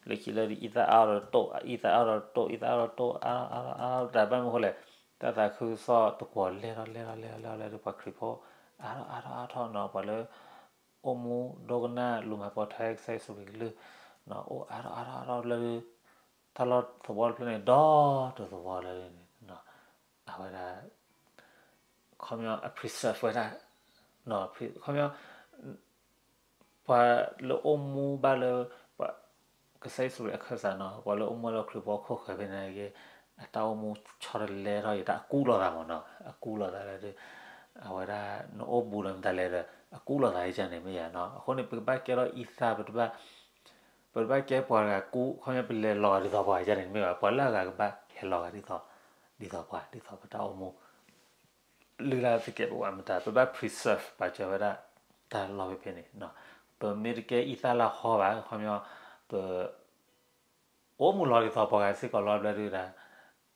လၢခံလၢဒီး အံသၣ်အါထီၣ်တတိၢ်, အံသၣ်အါထီၣ်တတိၢ်, အံသၣ်အါထီၣ်တတိၢ်, အါထီၣ်အါထီၣ်အါထီၣ်တၢ် ဘၣ်မနုၤဃိလဲၣ်, တၢ်သးခုကစီၣ်တကွီၤလဲၢ်ထီၣ်လဲၢ်ထီၣ်လဲၢ်ထီၣ်လဲၢ်ထီၣ်လၢပှၤခရံာ်ဖိ အါထီၣ်အါထီၣ်အါထီၣ်နီၤ, ပှၤလၢ အိၣ်မူဒိကနၣ်လူၤမၤပိာ်ထွဲကစၢ်ယ့ၣ်ၡူးခရံာ်ကလုၢ်, အိၣ်အါထီၣ်အါထီၣ်အါထီၣ်လၢ တၢ်လီၢ်သဝီတဖျၢၣ်န့ၣ် ဒီတသဝီလၢန့ၣ် အဝဲဒၣ် ခီပညီအ preserve ဝဲဒၣ်, ခီပညီ ပှၤလၢအိၣ်မူဘၣ်လၢ ကစၢ်ယ့ၣ်ၡူးခရံာ်အခၢၣ်စးနီၤ, ပှၤလၢအိၣ်မူလၢခရံာ်ဖိအခိၣ်ဃၢၤဖဲန့ၣ်က့ အတၢ်အိၣ်မူဆီတလဲထီၣ်အံၤ တၢ်အကူၣ်လိာ်သးမ့ၢ်နီၤ, အကူၣ်လိာ်သးလၢ အဝဲဒၣ်နအိၣ်ဘူးဒီးမတၤလဲၣ်ဒီး အကူၣ်လိာ်သးယကန့ၣ်မ့ၢ်ယၤနီၤ. အဃိန့ၣ် ပကဘၣ်ကဲထီၣ်အံသၣ် ပတဘၣ် ပတဘၣ်ကဲပှၤတဂၤကူၣ်, ခီပညီပလဲၤလီၤဂာ်ဒ်သိးပှၤယကန့ၣ်မ့ၢ်ဘၣ်, ပှၤလၢအဂၤကဘၣ်ဟဲလီၤဂာ်ဒ်သိး ဒ်သိးပှၤ ဒ်သိးပတၢ်အိၣ်မူ လုၢ်လၢ်သကဲးပဝးမတၤ ပဘၣ် preserve ပာ်စၢၤဝဲဒၣ် တၢ်လီၢ်ဖဲဖဲန့ၣ်, ပမ့ၢ်တကဲအံသၣ်လၢဟီဘၣ် ခီပညီ ပ အိၣ်မူလီၤဒ်သိးပှၤဂၤစ့ၢ်ကီးလီၤဘျၢဒုၣ်ဒါ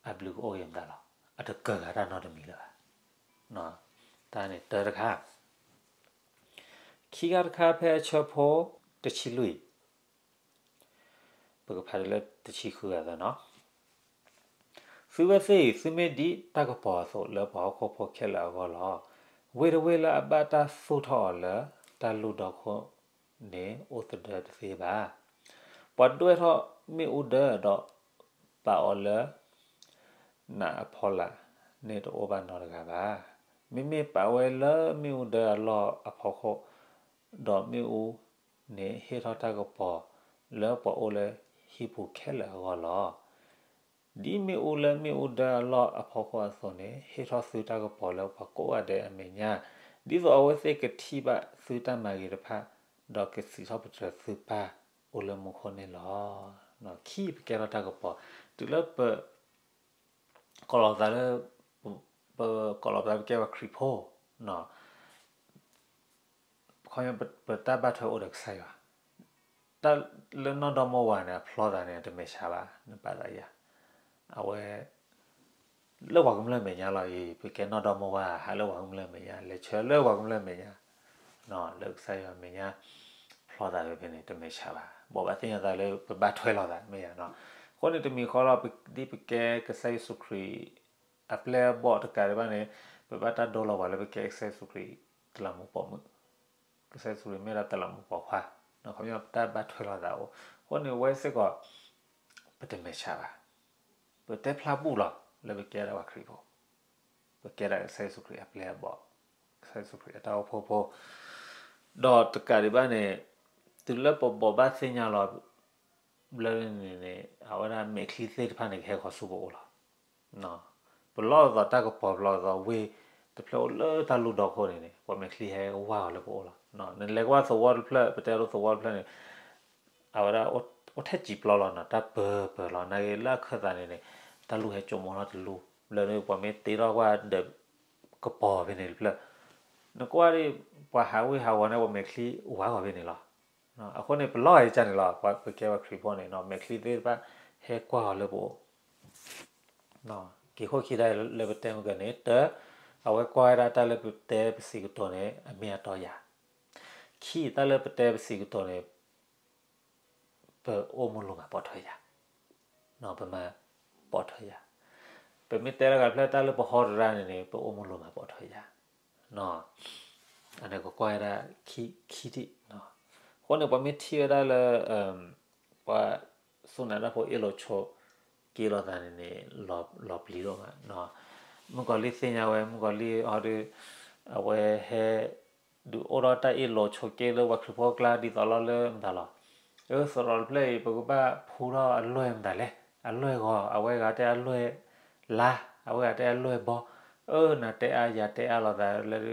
အဘျုးကအိၣ်ဂ့ၤမတၤလီၤ, အတကၢၤဂၤတၢ်နီတမံၤလၢၤဘၣ်. တၢ်န့ၣ်တၢ်တခါ, ခံခါတခါဖဲအဆၢဖိတဆံလွံၢ် ပကဖးဒၣ်လၢတဆံဃုဂၤသၢနီၤ. သုဝဲသ့ၣ်အံၤ သုမ့ၢ်ဒ်တၢ်ကပီၤအသိးလၢပှၤဟီၣ်ခိၣ်ဖိခဲလၢာ်အဂီၢ်လီၤ. ဝ့ၢ်တဝ့ၢ်လၢအဘၣ်တၢ်သူၣ်ထီၣ်အီၤလၢတၢ်လုၢ်ဒီခိၣ်န့ၣ် အိၣ်သဒၢတသ့ဘၣ်. ပှၤဒွဲၣ်ထီၣ်မ့ၣ်အူဒၢဒီးပာ်အီၤလၢ နးအဖီလာ်န့ၣ်တအိၣ်ဘၣ်နီတဂၤဘၣ်. မ့မ့ၢ်ပာ်ဝဲလၢမ့ၣ်အူဒၢအလီၢ်အဖီခိၣ်, ဒီးမ့ၣ်အူန့ၣ်ဟ့ၣ်ထီၣ်တၢ်ကပီၤလၢပှၤအိၣ်လၢဟံၣ်ပူၤခဲလၢာ်အဂီၢ်လီၤ. ဒ်မ့ၣ်အူလၢမ့ၣ်အူဒၢအလီၢ်အဖီခိၣ်အသိးန့ၣ် ဟ့ၣ်ထီၣ်သုတၢ်ကပီၤလၢပှၤကိးဂၤဒဲးအမဲာ်ညါ, ဒ်သိးအဝဲသ့ၣ်ကထံၣ်ဘၣ်သုတၢ်မၤဂ့ၤတဖၣ်, ဒီးကစံးထီၣ်ပတြၢၤသုပၢ်အိၣ်လၢမူခိၣ်န့ၣ်လီၤ. ခံ ပကဲထီၣ်တၢ်ကပီၤ, တုၤလၢပ ကိးလီၤသးလၢ ပ ပကိးလီၤသးလၢပကဲပှၤခရံာ်ဖိ, ခီပညီပတၢ်ဘၣ်ထွဲအိၣ်ဒီးကစၢ်ယွၤ, တၢ်လၢနီၢ်ဒီမါဝၤန့ၣ် အဖျီသးန့ၣ် တမဲာ်ဆှးဘၣ် နဘၣ်သးယၤ, အဝဲ လၢပှၤကမျၢၢ်မဲာ်ညါလီၤအံၤ, ပကဲနီၢ်ဒီမါဝၤ ဟးလၢပှၤကမျၢၢ်မဲာ်ညါ, လဲၤဆၢလၢပှၤကမျၢၢ်မဲာ်ညါ, လၢကစၢ်ယွၤမဲာ်ညါ ဖျီသးဖဲန့ၣ် တမဲာ်ဆှးဘၣ်. ဘိးဘၣ်သ့ၣ်ညါသးလၢပဘၣ်ထွဲလီၤသး မ့ၢ်ယါနီၤ. အဃိန့ၣ်တမံၤဃီလီၤ ဒ်ပကဲကစၢ်ယ့ၣ်ၡူးခရံာ် အပျဲၢ်အဘီၣ်တကးဒံးဘၣ်န့ၣ်, ပဘၣ်တၢ်ဒိလီၤပှၤလၢပကဲကစၢ်ယ့ၣ်ၡူးခရံာ် တလးမူပိာ်မုၣ်, ကစၢ်ယ့ၣ်ၡူးခရံာ်မ့ၢ်ဒၣ်တလးမူပိာ်ခွါ, ခီပညီတၢ်ဘၣ်ထွဲလီၤသးအိၣ်. အဃိန့ၣ်ဝဲစ့ၢ်ကီး ပတမဲာ်ဆှးဘၣ်. ပတဲဖျါဘူၣ်လီၤ လၢပကဲဒၣ်ပှၤခရံာ်ဖိ, ပကဲဒၣ်ကစၢ်ယ့ၣ်ၡူးခရံာ်အပျဲၢ်အဘီၣ်, ကစၢ်ယ့ၣ်ၡူးခရံာ်အတၢ်အိၣ်ဖှိၣ်ဖိ, ဒီးတကးဒံးဘၣ်န့ၣ်, တုၤလၢပဘိးဘၣ်သ့ၣ်ညါလီၤ ဘျီန့ၣ်န့ၣ် အဝဲဒၣ်မဲာ်ချံသ့ၣ်တဖၣ်န့ၣ် ကဟဲဃီၤဆူပအိၣ်လီၤ. ပလီၢ်သိးတၢ်ကပီၤ ပလီၢ်သိးဝ့ၢ်တဖျၢၣ်အိၣ်လၢတၢ်လူၢ်ဒီခိၣ်န့ၣ်န့ၣ် ပှၤမဲာ်ချံဟဲဝါအီၤလၢပအိၣ်လီၤ. နလဲၤကွၢ်သဝီတဖျၢၣ် ပတဲအဒိသဝီတဖျၢၣ်န့ၣ် အဝဲဒၣ်အိၣ်ထဲစံာ်ပျီလီၤနီၤ, တၢ်ပၢၤပၢၤလီၤ နာ်က့လၢအခၢၣ်သးန့ၣ်န့ၣ် တၢ်လူၢ်ဟဲကၠိမိထီၣ်တလူၢ်, ဘျီန့ၣ်ပှၤမ့ၢ်တ့ထီၣ်ကွၢ်ဒီး ကပီၤဖဲန့ၣ်တဖျၢၣ်, နကွၢ်ဒ် ပှၤဟးဝ့ၢ်ဟးဝီၤန့ၣ် ပှၤမဲာ်ချံဝါဂီၤဖဲန့ၣ်လီၤ. အဃိန့ၣ် ပလီၢ်ဂၤအံၤကန့ၣ်လီၤ ပကဲပှၤခရံာ်ဖိန့ၣ် မဲာ်ချံသ့ၣ်တဖၣ်ဟဲကွၢ်အီၤလၢပအိၣ် က့ၤခိၣ်ခံဒၣ်လၢပတဲမုၢ်ကန့ၣ် တၢ်, အဝဲကွၢ်ဝဲဒၣ်တၢ်လၢပတဲပစံးကတိၤန့ၣ် အမ့ၢ်အတီယၤ, ခံ တၢ်လၢပတဲပစံးကတိၤန့ၣ် ပအိၣ်မုာ်လိာ်မၤပိာ်ထွဲယၤ, ပမၤပိာ်ထွဲယၤ, ပမ့ၢ်တဲလၢဂၤဖျဲၣ်တၢ်လၢပဟီတရါန့ၣ်န့ၣ် ပအိၣ်မုာ်လိာ်မၤပိာ်ထွဲယၤ, အန့ၣ်ကကွၢ်ဝဲဒၣ် ခံထံၣ်, အဃိန့ၣ် ပှၤမ့ၢ်ထံၣ်ဝဲဒၣ်လၢ ပှၤစူၢ်နာ်တၢ်ဖိအ့ၣ်လိာ်ဆိးက့လိာ်သးန့ၣ်န့ၣ် လီၤပျံၤဒိၣ်မး, မုၣ်ကီၤလံၢ်သ့ၣ်ညါဝဲ မုၣ်ကီၤလံၢ်အီၤဒီး အဝဲဟဲ ဒုးအိၣ်ထီၣ်တၢ်အ့ၣ်လိာ်ဆိးက့လၢပှၤခရံာ်ဖိအကျါဒ်သိးလီၤလၢမတၤလီၤ. အၢ သရိာ်တဖျၢၣ်အံၤ ပကဘၣ်ဖှူထီၣ်အလွဲၢ်မတၤလဲၣ်, အလွဲၢ်ဂီၤ အဝဲဂၤတဲအလွဲၢ်လါ, အဝဲဂၤတဲအလွဲၢ်ဘီ, အၢ နၤတဲအါယၤတဲအါလိာ်သး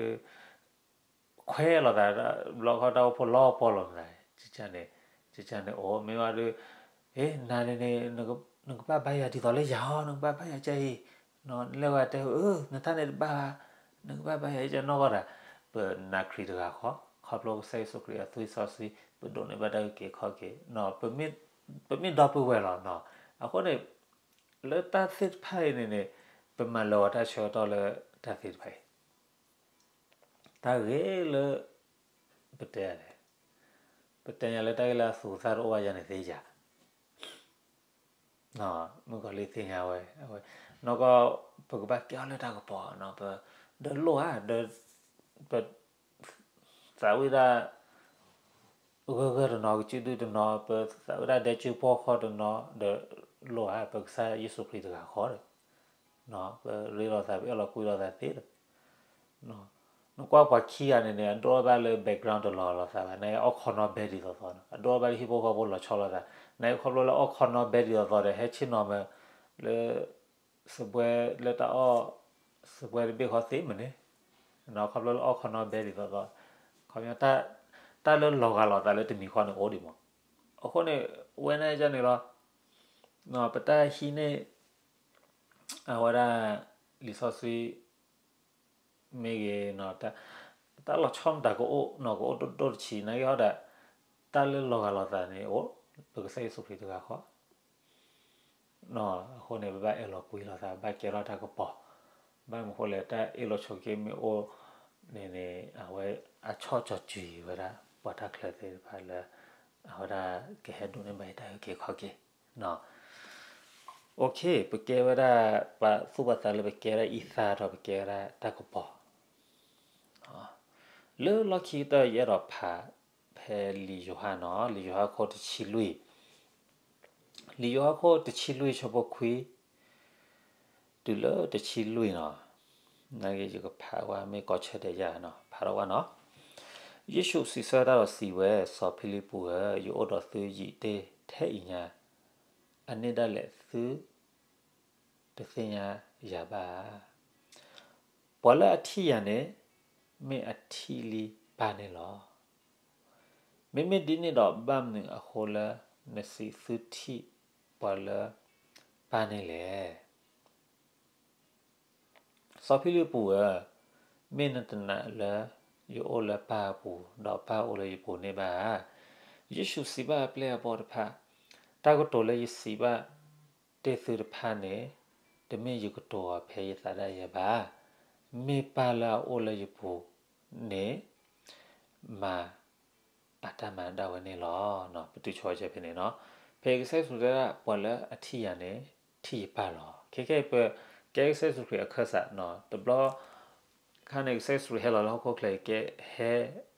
လၢ ခွဲးလိာ်သး ဘျီခီတၢ်အိၣ်ဖှိၣ်လီၤပှီၢ်လီၤမတၤ, န့ၣ်, န့ၣ်အိၣ် မ့ၢ်ဝဲဒီး နၤန့ၣ်န့ၣ် နကဘၣ်ဘါယွၤဒ်သိးလၢယၤဟီ နကဘၣ်ဘါယွၤကအံၤ, နလဲၤဝဲတဲ အၢ နတၢ်န့ၣ်တဘၣ်ဘၣ်, နကဘၣ်ဘါယွၤအံၤကနီၢ်ဂီၢ်ဒၣ်, ပနာ်ခရံာ်တဂၤဃီ, ခီဖျိကစၢ်ယ့ၣ်ၡူးခရံာ်အသွံၣ်စီဆှံ ပဒိးန့ၢ်ဘၣ်တၢ်အုၣ်က့ၤခီၣ်က့ၤ, ပမ့ၢ်ဒီပုၢ်ဝဲၢ်လီၤ, အဃိန့ၣ် လၢတၢ်သ့ၣ်တဖၣ်အံၤန့ၣ်န့ၣ် ပမၤလၢာ်ဝဲတၢ်ဆၢကတီၢ်လၢတၢ်သ့ၣ်တဖၣ်အံၤ တၢ်ဂ့ၢ်လၢ ပတဲလဲၣ်, ပတဲညါလၢတၢ်ဂ့ၢ်လၢအသူၣ်ကသၣ်တအိၣ်ဘၣ်ယၤန့ၣ်သ့ယၤ, မုၣ်ကီၤလံၢ်သ့ၣ်ညါဝဲ, အဝဲ, နီၢ်ကီၢ် ပကဘၣ်ကဲအီၤလၢတၢ်ကပီၤ, ဒီးလိၣ်ဧါ, ဒီး ပ သးဝံၣ်ဒၣ် ဂၢၢ်ဂၢၢ်တနီၤ ကစုဒုတနီၤ ပသးဝံၣ်ဒၣ်ဒဲစုဖီၣ်ဃီတနီၤ ဒီးလိၣ်ဧါ ပကစၢ်ယ့ၣ်ၡူးခရံာ်တဂၤဃီဒီး ပရ့လိာ်သး ပအဲၣ်လိာ်ကွံလိာ်သးသ့ဒီး နကွၢ်ပှၤခံဂၤန့ၣ်န့ၣ် အဒိၣ်ဘၣ်လၢ background တလီၤလိာ်သးဘၣ်, နအီၣ်ခီနီၣ်ဘဲဒ်သိးသိး, အဒိၣ်ဘၣ်လၢဟံၣ်ဖိဃီဖိလီၤဆီလိာ်သး, နခီဖျိလၢအီၣ်ခီနီၣ်ဘဲဒ်သိးသိးဒီး ဟဲဆ့ၣ်နီၤမး လၢ စပွဲလၢတၢ်အီၣ် စပွဲတဘ့ၣ်ဃီသ့မးန့ၣ်, ခီဖျိလၢအီၣ်ခီနီၣ်ဘဲဒ်သိးသိး, ခီပညီ တၢ်လၢလီၤဂာ်လိာ်သးလၢတမံၤဃီန့ၣ်အိၣ်ဒံးမး, အဃိန့ၣ် ဝဲန့ၣ်န့ၣ်လီၤ, ပတၢ်ဟံးန့ၢ် အဝဲဒၣ် လံာ်စီဆှံ မ့ၢ်ဂ့ၤ, တၢ်လီၤဆီမတၤကအိၣ်နီၤ ကအိၣ်ဒိၣ်ဒိၣ်တဆံး နာ်က့ဟီဒၣ်, တၢ်လၢလီၤဂာ်လိာ်သးန့ၣ်အိၣ် ပကစၢ်ယ့ၣ်ၡူးခရံာ်တဂၤဃီ အဃိန့ၣ် ပဘၣ်အဲၣ်လိာ်ကွံလိာ်သး ဘၣ်ကဲထီၣ်တၢ်ကပီၤ, ဘၣ်မနုၤဃိလဲၣ် တၢ်အ့ၣ်လိာ်ဆိးက့မ့ၢ်အိၣ်န့ၣ်န့ၣ် အဝဲအဆီၣ်ကၠီၤကွံာ်ဝဲဒၣ် ပှၤတၢ်ချၢသ့ၣ်တဖၣ်လၢ အဝဲဒၣ်ကဟဲဒိးန့ၢ်ဘၣ်တၢ်အုၣ်က့ၤခီၣ်က့ၤ OK, ပကဲဝဲဒၣ် ပသူၣ်ပသးလၢပကဲဝဲဒၣ်အံသါဒီးပကဲဝဲဒၣ်တၢ်ကပီၤ, လၢလီၢ်ခံကတၢၢ်ယအဲၣ်ဒိးဖး ဖဲလံာ်ယိၤဟၣ်နီၤ လံာ်ယိၤဟၣ်ခိၣ်တဆံလွံၢ်, လံာ်ယိၤဟၣ်ခိၣ်တဆံလွံၢ်ဆၢဖိခွံ တုၤလၢတဆံလွံၢ်နီၤ, နာ်က့ယကဖးဝဲမ့ၢ်ကီးဆၢတဲာ်ယၤနီၤ ဖးထီၣ်ဝဲနီၤ, ယ့ၣ်ၡူးစံးဆၢတၢ်ဒီးစံးဝဲ, စီၤဖံလံးပူးဧၢ, ယအိၣ်ဒီးသုယံာ်တ့ၢ်ထဲအံၤညါ, အန့ၣ်ဒၣ်လဲာ်သု တသ့ၣ်ညါယၤဘၣ်ဧါ. ပှၤလၢအထံၣ်ယၤန့ၣ် မ့ၢ်အထံၣ်လံပၢ်န့ၣ်လီၤ. မ့မ့ၢ်ဒ်န့ၣ်ဒီး ဘၣ်မနုၤအဃိလၢ နစံးသုထံၣ်ပှၤလၢပၢ်န့ၣ်လဲၣ်. စီၤဖံလံးပူးဧၢ, မ့ၢ်နတနာ်လၢ ယအိၣ်လၢပၢ်အပူၤ, ဒီးပၢ်အိၣ်လၢယပူၤန့ၣ်ဘၣ်ဧါ. ယ့ၣ်ၡူးစံးဘၣ်အပျဲၢ်အဘီၣ်တဖၣ်, တၢ်ကတိၤလၢယစံးဘၣ်တ့ၢ်သုတဖၣ်န့ၣ် တမ့ၢ်ယကတိၤအီၤဖဲယသးဒၣ်ယဲဘၣ်, မ့ၢ်ပၢ်လၢအအိၣ်လၢယပူၤန့ၣ် မၤ အတၢ်မၤဒၣ်ဝဲန့ၣ်လီၤ. ပတုၤဆိကဲဖဲန့ၣ်နီၤ, ဖဲကစၢ်ယ့ၣ်ၡူးတဲဒၣ် ပှၤလၢအထံၣ်ယၤန့ၣ် ထံၣ်ယပၢ်လီၤ. ခဲခဲအံၤပကဲကစၢ်ယ့ၣ်ၡူးခရံာ်အခၢၣ်စးနီၤ, တဘျီခါန့ၣ် ကစၢ်ယ့ၣ်ၡူးခရံာ်ဟဲလီၤလၢဟီၣ်ခိၣ်ချၢအံၤ ကဲဟဲ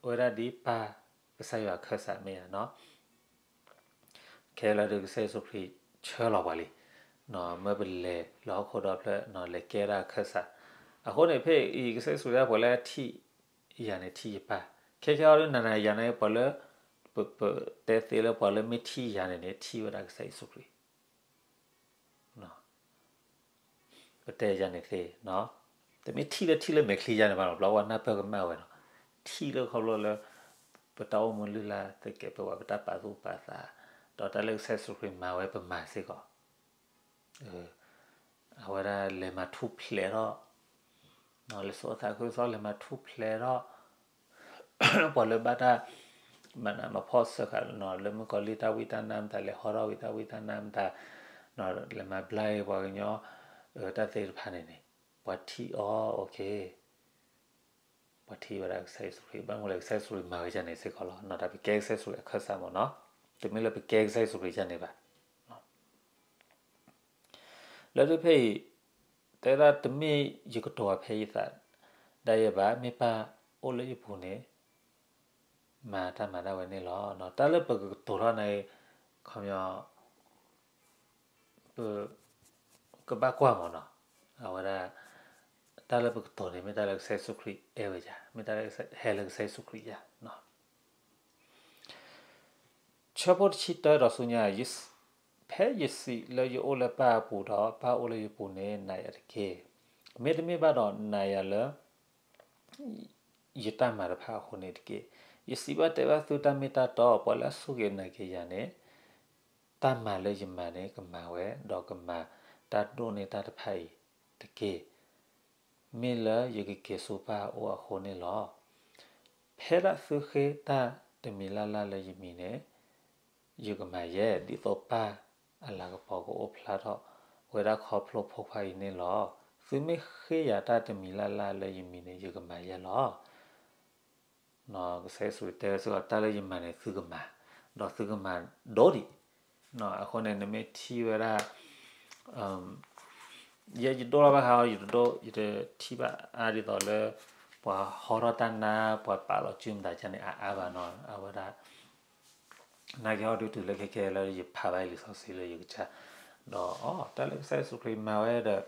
ဝဲဒၣ်ဒ်ပၢ်ကစၢ်ယွၤအခၢၣ်စးမ့ၢ်ဧါနီၤ. ခဲလၢာ်ဒီးကစၢ်ယ့ၣ်ၡူးခရံာ်ဆှၢလီၤပှၤလံ, မၢပလဲၤလၢဟီၣ်ခိၣ်ဒီဖျၢၣ်နီၤ လဲၤကဲဒၣ်အခၢၣ်စး. အဃိန့ၣ် ဖဲအံၤကစၢ်ယ့ၣ်ၡူးတဲ ပှၤလၢအထံၣ်ယၤန့ၣ် ထံၣ်ယပၢ်. ခဲခဲအံၤဒ်နၤနၤယၤန့ၣ် ပှၤလၢ ပ ပတဲသ့လၢပှၤလၢမ့ၢ်ထံၣ်ယၤန့ၣ်န့ၣ် ထံၣ်ဝဲဒၣ်ကစၢ်ယ့ၣ်ၡူးခရံာ် ပတဲယၤန့ၣ်သ့, တမ့ၢ်ထံၣ်လၢထံၣ်လၢမဲာ်ချံယၤန့ၣ်ဘၣ်နီၤ, ဘျီပှၤနၢ်ပၢၢ်ကမၣ်ဝဲနီၤ, ထံၣ်လၢခီဖျိလၢ ပတၢ်အိၣ်မူလုၢ်လၢ်သကဲးပဝး ပတၢ်ပာ်သူၣ်ပာ်သး, ဒီးတၢ်လၢကစၢ်ယ့ၣ်ၡူးခရံာ်မၤဝဲပမၤစ့ၢ်ကီး အဝဲဒၣ်လဲၤမၤထူၣ်ဖျဲးထီၣ်, လဲၤစိာ်သးခုကစီၣ် လဲၤမၤထူၣ်ဖျဲးထီၣ် ပှၤလၢဘၣ်တၢ် မၤနးမၤဖှီၣ်စၢဃာ်နီၤ လၢမုၣ်ကီၤလံၢ်တၢ်ဝံတၢ်နါမတၤ လဲၤဟီထီၣ်ဝံတၢ်ဝံတၢ်နါမတၤ, လဲၤမၤဘျါအီၤပှၤကညီ တၢ်သ့ၣ်တဖၣ်န့ၣ်န့ၣ် ပှၤထံၣ်အီၤ okay ပှၤထံၣ်ဝဲဒၣ်ကစၢ်ယ့ၣ်ၡူးခရံာ် ဘၣ်မနုၤလဲၣ် ကစၢ်ယ့ၣ်ၡူးခရံာ်မၤဝဲဒ်န့ၣ်စ့ၢ်ကီးလီၤ. တၢ်ပကဲကစၢ်ယ့ၣ်ၡူးခရံာ်အခၢၣ်စးမ့ၢ်နီၤ, တမ့ၢ်လၢပကဲကစၢ်ယ့ၣ်ၡူးခရံာ်ဒ်န့ၣ်ဘၣ်. လၢဖဲအံၤ တဲဒၣ်တမ့ၢ်ယကတိၤအီၤဖဲယသးဒၣ်ယဲဘၣ်, မ့ၢ်ပၢ်အိၣ်လၢယပူၤန့ၣ် မၤတၢ်မၤဒၣ်ဝဲန့ၣ်လီၤ. တၢ်လၢပကကတိၤထီၣ်န့ၣ် ခီပညီ ပ ကဘၣ်ကွၢ်မ့ၢ်နီၤ, အဝဲဒၣ် တၢ်လၢပကတိၤန့ၣ် မ့ၢ်တၢ်လၢကစၢ်ယ့ၣ်ၡူးခရံာ်အဲၣ်ဝဲယၤ, မ့ၢ်တၢ်လၢဟဲလၢကစၢ်ယ့ၣ်ၡူးခရံာ်ယၤ ဆၢဖိတဆံတၢဒီးဆူညါ, ဖဲယစံးလၢယအိၣ်လၢပၢ်အပူၤဒီး ပၢ်အိၣ်လၢယပူၤန့ၣ် နာ်ယၤတက့ၢ်. မ့တမ့ၢ်ဘၣ်ဒီးနာ်ယၤလၢ ယတၢ်မၤတဖၣ်အဃိန့ၣ်တက့ၢ်. ယစံးဘၣ်တဲဘၣ်သုတၢ်မ့ၢ်တၢ်တီ, ပှၤလၢအစူၢ်က့ၤနာ်က့ၤယၤန့ၣ် တၢ်မၤလၢယမၤန့ၣ် ကမၤဝဲ, ဒီးကမၤတၢ်ဒိၣ်န့ၢ်တၢ်တဖၣ်အံၤတက့ၢ်. မ့ၢ်လၢယကက့ၤဆူပၢ်အအိၣ်အဃိန့ၣ်လီၤ. ဖဲဒၣ်သုဃ့တၢ်တမံၤလၢ်လၢ်လၢယမံၤန့ၣ် ယကမၤယဲ, ဒ်သိးပၢ်အလၤကပီၤကအိၣ်ဖျါထီၣ် ဝဲဒၣ်ခီဖျိဖိခွါအံၤန့ၣ်လီၤ. သုမ့ၢ်ဃ့ယၤတၢ်တမံၤလၢ်လၢ်လၢယမံၤန့ၣ် ယကမၤယဲလီၤ. ကစၢ်ယ့ၣ်ၡူးတဲစ့ၢ်ကီး တၢ်လၢယမၤန့ၣ် သုကမၤ, ဒီးသုကမၤဒိၣ်ဒံး. အဃိန့ၣ် နမ့ၢ်ထံၣ်ဝဲဒၣ် ယဲယဒိၣ်ထီၣ်ဘၣ်ဃးအီၤ ယတဒိၣ် ယတထံၣ်ဘၣ်အါဒ်သိးလၢ ပှၤဟီထီၣ်တၢ်နါ ပှၤပာ်လီၤစုမတၤကန့ၣ် အါအါဘၣ်နီၤ. အဝဲဒၣ် နာ်က့ၤအီၤဒုးတုၤလၢခဲခဲလၢယဖးဘၣ်အံၤလံာ်စီဆှံလၢယကစၢ်, ဒီး အ တၢ်လၢကစၢ်ယ့ၣ်ၡူးခရံာ်မၤဝဲဒီး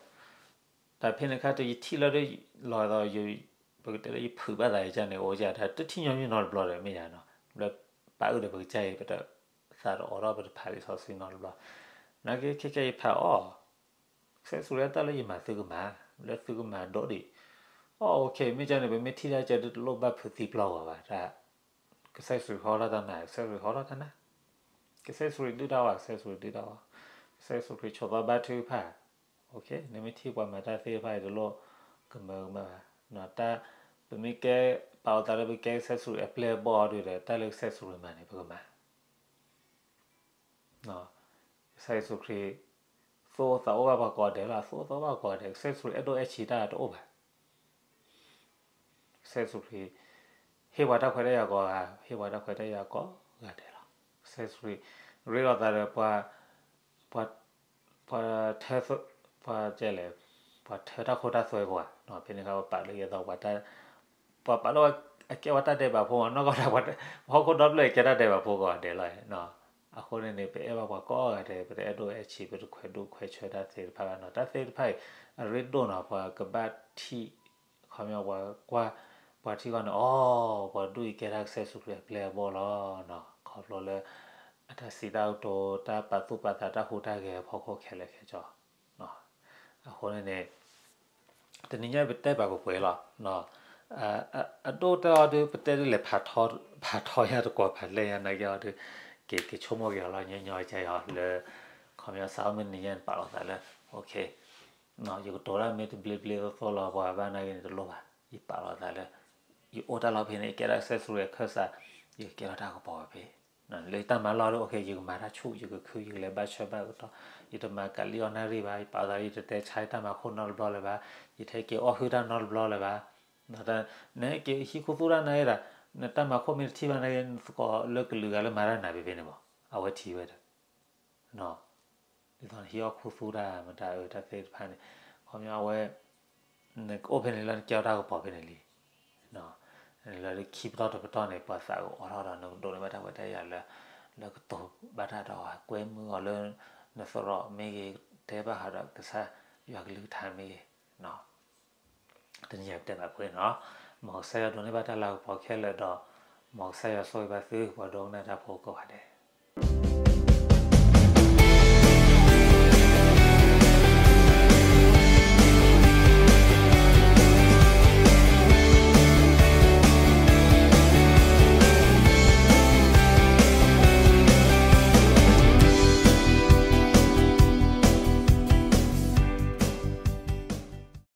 တၢ်ဖဲန့ၣ်အခါ တယထံၣ်လၢဒ်လီၤဒီး ပကတဲလၢယဖုးဘၣ်သးယကန့ၣ် အိၣ်ယၤတၢ်တထံၣ်ညီနုၢ်နီတဘျီဒီး မ့ၢ်ယၤနီၤ, လၢပာ်အုၣ်ဒီးပကစၢ်အံၤ ပတသးတအိးထီၣ် ပတဖးလံာ်စီဆှံနီတဘျီ, နာ်က့ၤခဲခဲယဖးအီၤ ကစၢ်ယ့ၣ်ၡူးလၢတၢ်လၢယမၤသုကမၤ, လၢသုကမၤဒိၣ်ဒံး, အ okay မ့ၢ်ကန့ၣ် ပမ့ၢ်ထံၣ်တၢ်ကဲဒ်တလိၣ်ဘၣ်ဖုးသံပျီဂီၤဘၣ်, တၢ် ကစၢ်ယ့ၣ်ၡူးခရံာ်ဟီထီၣ်တၢ်နါ, ကစၢ်ယ့ၣ်ၡူးခရံာ်ဟီထီၣ်တၢ်နါ, ကစၢ်ယ့ၣ်ၡူးခရံာ်ဒုၣ်တၢ်ဝါ, ကစၢ်ယ့ၣ်ၡူးခရံာ်ဒုၣ်တၢ်ဝါ, ကစၢ်ယ့ၣ်ၡူးခရံာ်ဆိးသီဘါထုကဖၣ်, okay နမ့ၢ်ထံၣ်ပှၤမၤတၢ်သ့ၣ်တဖၣ်အံၤတလိၣ်ကမၢကမၣ်ဘၣ်, တၢ် ပမ့ၢ်ကဲ ပာ်လီၤသးလၢပကဲကစၢ်ယ့ၣ်ၡူးခရံာ်အပျဲၢ်အဘီၣ်အီၤဒုးဒီး တၢ်လၢကစၢ်ယ့ၣ်ၡူးခရံာ်မၤန့ၣ် ပကမၤ ကစၢ်ယ့ၣ်ၡူးခရံာ် သူၣ်အိၣ်သးအိၣ်ဘၣ်ပှၤကိးဂၤဒဲးလီၤ, သူၣ်အိၣ်သးအိၣ်ဘၣ်ပှၤကိးဂၤဒဲး, ကစၢ်ယ့ၣ်ၡူးခရံာ်အဲၣ်ဒိၣ်အဲၣ်ဆံးတၢ်တအိၣ်ဘၣ်. ကစၢ်ယ့ၣ်ၡူးခရံာ် ဟ့ၣ်ပှၤတၢ်ခွဲးတၢ်ယာ်ကိးဂၤ, ဟ့ၣ်ပှၤတၢ်ခွဲးတၢ်ယာ်ကိးဂၤဒဲးလီၤ. ကစၢ်ယ့ၣ်ၡူးခရံာ် ရ့လိာ်သးဒီးပှၤ ပှၤ ပှၤထၢ ပှၤကဲလဲၣ်, ပှၤထၢတၢ်ခိတၢ်သွဲပှၤ, ဖဲန့ၣ်အခါ ပပာ်လၢယဲသိး ပှၤပာ်လၢအကဲဝဲတၢ်ဒဲးဘးဖိမး, နီၢ်ကီၢ်ဒၣ် ဟီၣ်ခိၣ်ဒီဖျၢၣ်အံၤကဲတၢ်ဒဲးဘးဖိကိးဂၤဒဲးလီၤ. အဃိန့ၣ်န့ၣ် ပအဲၣ်ဘၣ်ပှၤကိးဂၤဒဲး, ပတအဲၣ်ဒိၣ်အဲၣ်ဆံး, ပတခွဲးဒိၣ်ခွဲးဆၢတၢ်သ့ၣ်တဖၣ်ဘၣ်နီၤ. တၢ်သ့ၣ်တဖၣ်အံၤ အရ့ဒိၣ်နီၤ, ပှၤကဘၣ်ထံၣ် ခီပညီပှၤကွၢ် ပှၤထံၣ်ဃီန့ၣ် အိ ပှၤဒ်အံၤကဲဒၣ်ကစၢ်ယ့ၣ်ၡူးခရံာ်အပျဲၢ်အဘီၣ်လီၤ. ခီဖျိလၢ အတၢ်စံးတၢ်ကတိၤ တၢ်ပာ်သူၣ်ပာ်သး တၢ်ဟူးတၢ်ဂဲၤအဖီခိၣ်ခဲလၢာ်ခဲဆ့. အဃိန့ၣ်န့ၣ် တနံၤညါပတဲဘၣ်ပှဲၤပှဲၤလီၤ. အဒိၣ်တၢ်အီၤဒုး ပတဲဒ်လဲၣ် ဖးထီယၤတကွီၢ် ဖးလဲၢ်ယၤနာ်က့ၤအီၤဒုး က့ၤ က့ၤဆိကမိၣ်က့ၤအီၤလီၤ ညီညီကယီၤလၢ ခီပညီစးအီမ့ၢ်တနံၤညါန့ၣ် ပာ်လီၤသးလၢ ယကတိၤတၢ်မ့ၢ်တဘျ့ဘျ့သိသိလီၤ ပှၤဘၣ်နာ်က့ၤန့ၣ်တလိၣ်ဘၣ်. ယပာ်လီၤသးလၢ ယအိၣ်တၢ်လီၢ်ဖဲန့ၣ် ယကဲဒၣ်ကစၢ်ယ့ၣ်ၡူးခရံာ်အခၢၣ်စး, ယကကဲထီၣ်တၢ်ကပီၤဝဲဖဲ လၢတၢ်မၤလီၢ်ဒီး ယကမၤတၢ်ဆူၣ် ယကခု ယကလဲၤဘၣ်ဆၢဘၣ်ကတီၢ်, ယတမၤကးလံၣ်အီၣ်နၣ်ရံၣ်ဘၣ်, ယပာ်သးလၢယတတဲဆါတၢ်မၤခိၣ်နီတဘျီလၢၤဘၣ်, ယထဲက့ၤအီၣ်ဟုၣ်တၢ်နီတဘျီလၢၤဘၣ်. နက့ၤဟံးခူသူၣ်တၢ်နၤဒၣ်, နတၢ်မၤခိၣ်မ့ၢ်တထံၣ်ဘၣ်နၤ, နသကိးလၢကလုာ်ဂၤလၢမၤတၢ်နၤဖဲဖဲန့ၣ်မး, အဝဲထံၣ်ဝဲဒီး ဒ်သိးနဟံးအီၣ်ခူသူၣ်တၢ်မတၤအၢတၢ်သ့ၣ်တဖၣ်န့ၣ်, ခီပညီအဝဲ နကအိၣ်ဖဲန့ၣ်လၢနကဲအီၣ်တၢ်ကပီၤဖဲန့ၣ်လံ. လၢခံပတီၢ်တပတီၢ်န့ၣ် ပှၤသးကအိးထီၣ်ဒီး နကဒိးန့ၢ်ဘၣ်တၢ်ခွဲးတၢ်ယာ်လၢ လၢကတိၤဘၣ်တၢ်ဒီး ကွဲမုာ်အီၤလၢ နသရိာ်မ့ၢ်ဂ့ၤ, တဲဘၣ်ဃးဒီးကစၢ်ယွၤကလုၢ်ကထါမ့ၢ်ဂ့ၤ, တနံၤအံၤပတဲဘၣ်ပှဲၤန့ၣ်လီၤ. မ်ကစၢ်ယွၤဒိးန့ၢ်ဘၣ်တၢ်လၤကပီၤခဲလၢာ်ဒီး မ်ကစၢ်ယွၤဆိၣ်ဂ့ၤဘၣ်သုပှၤဒိကနၣ်တၢ်ဖိကိးဂၤဒဲး.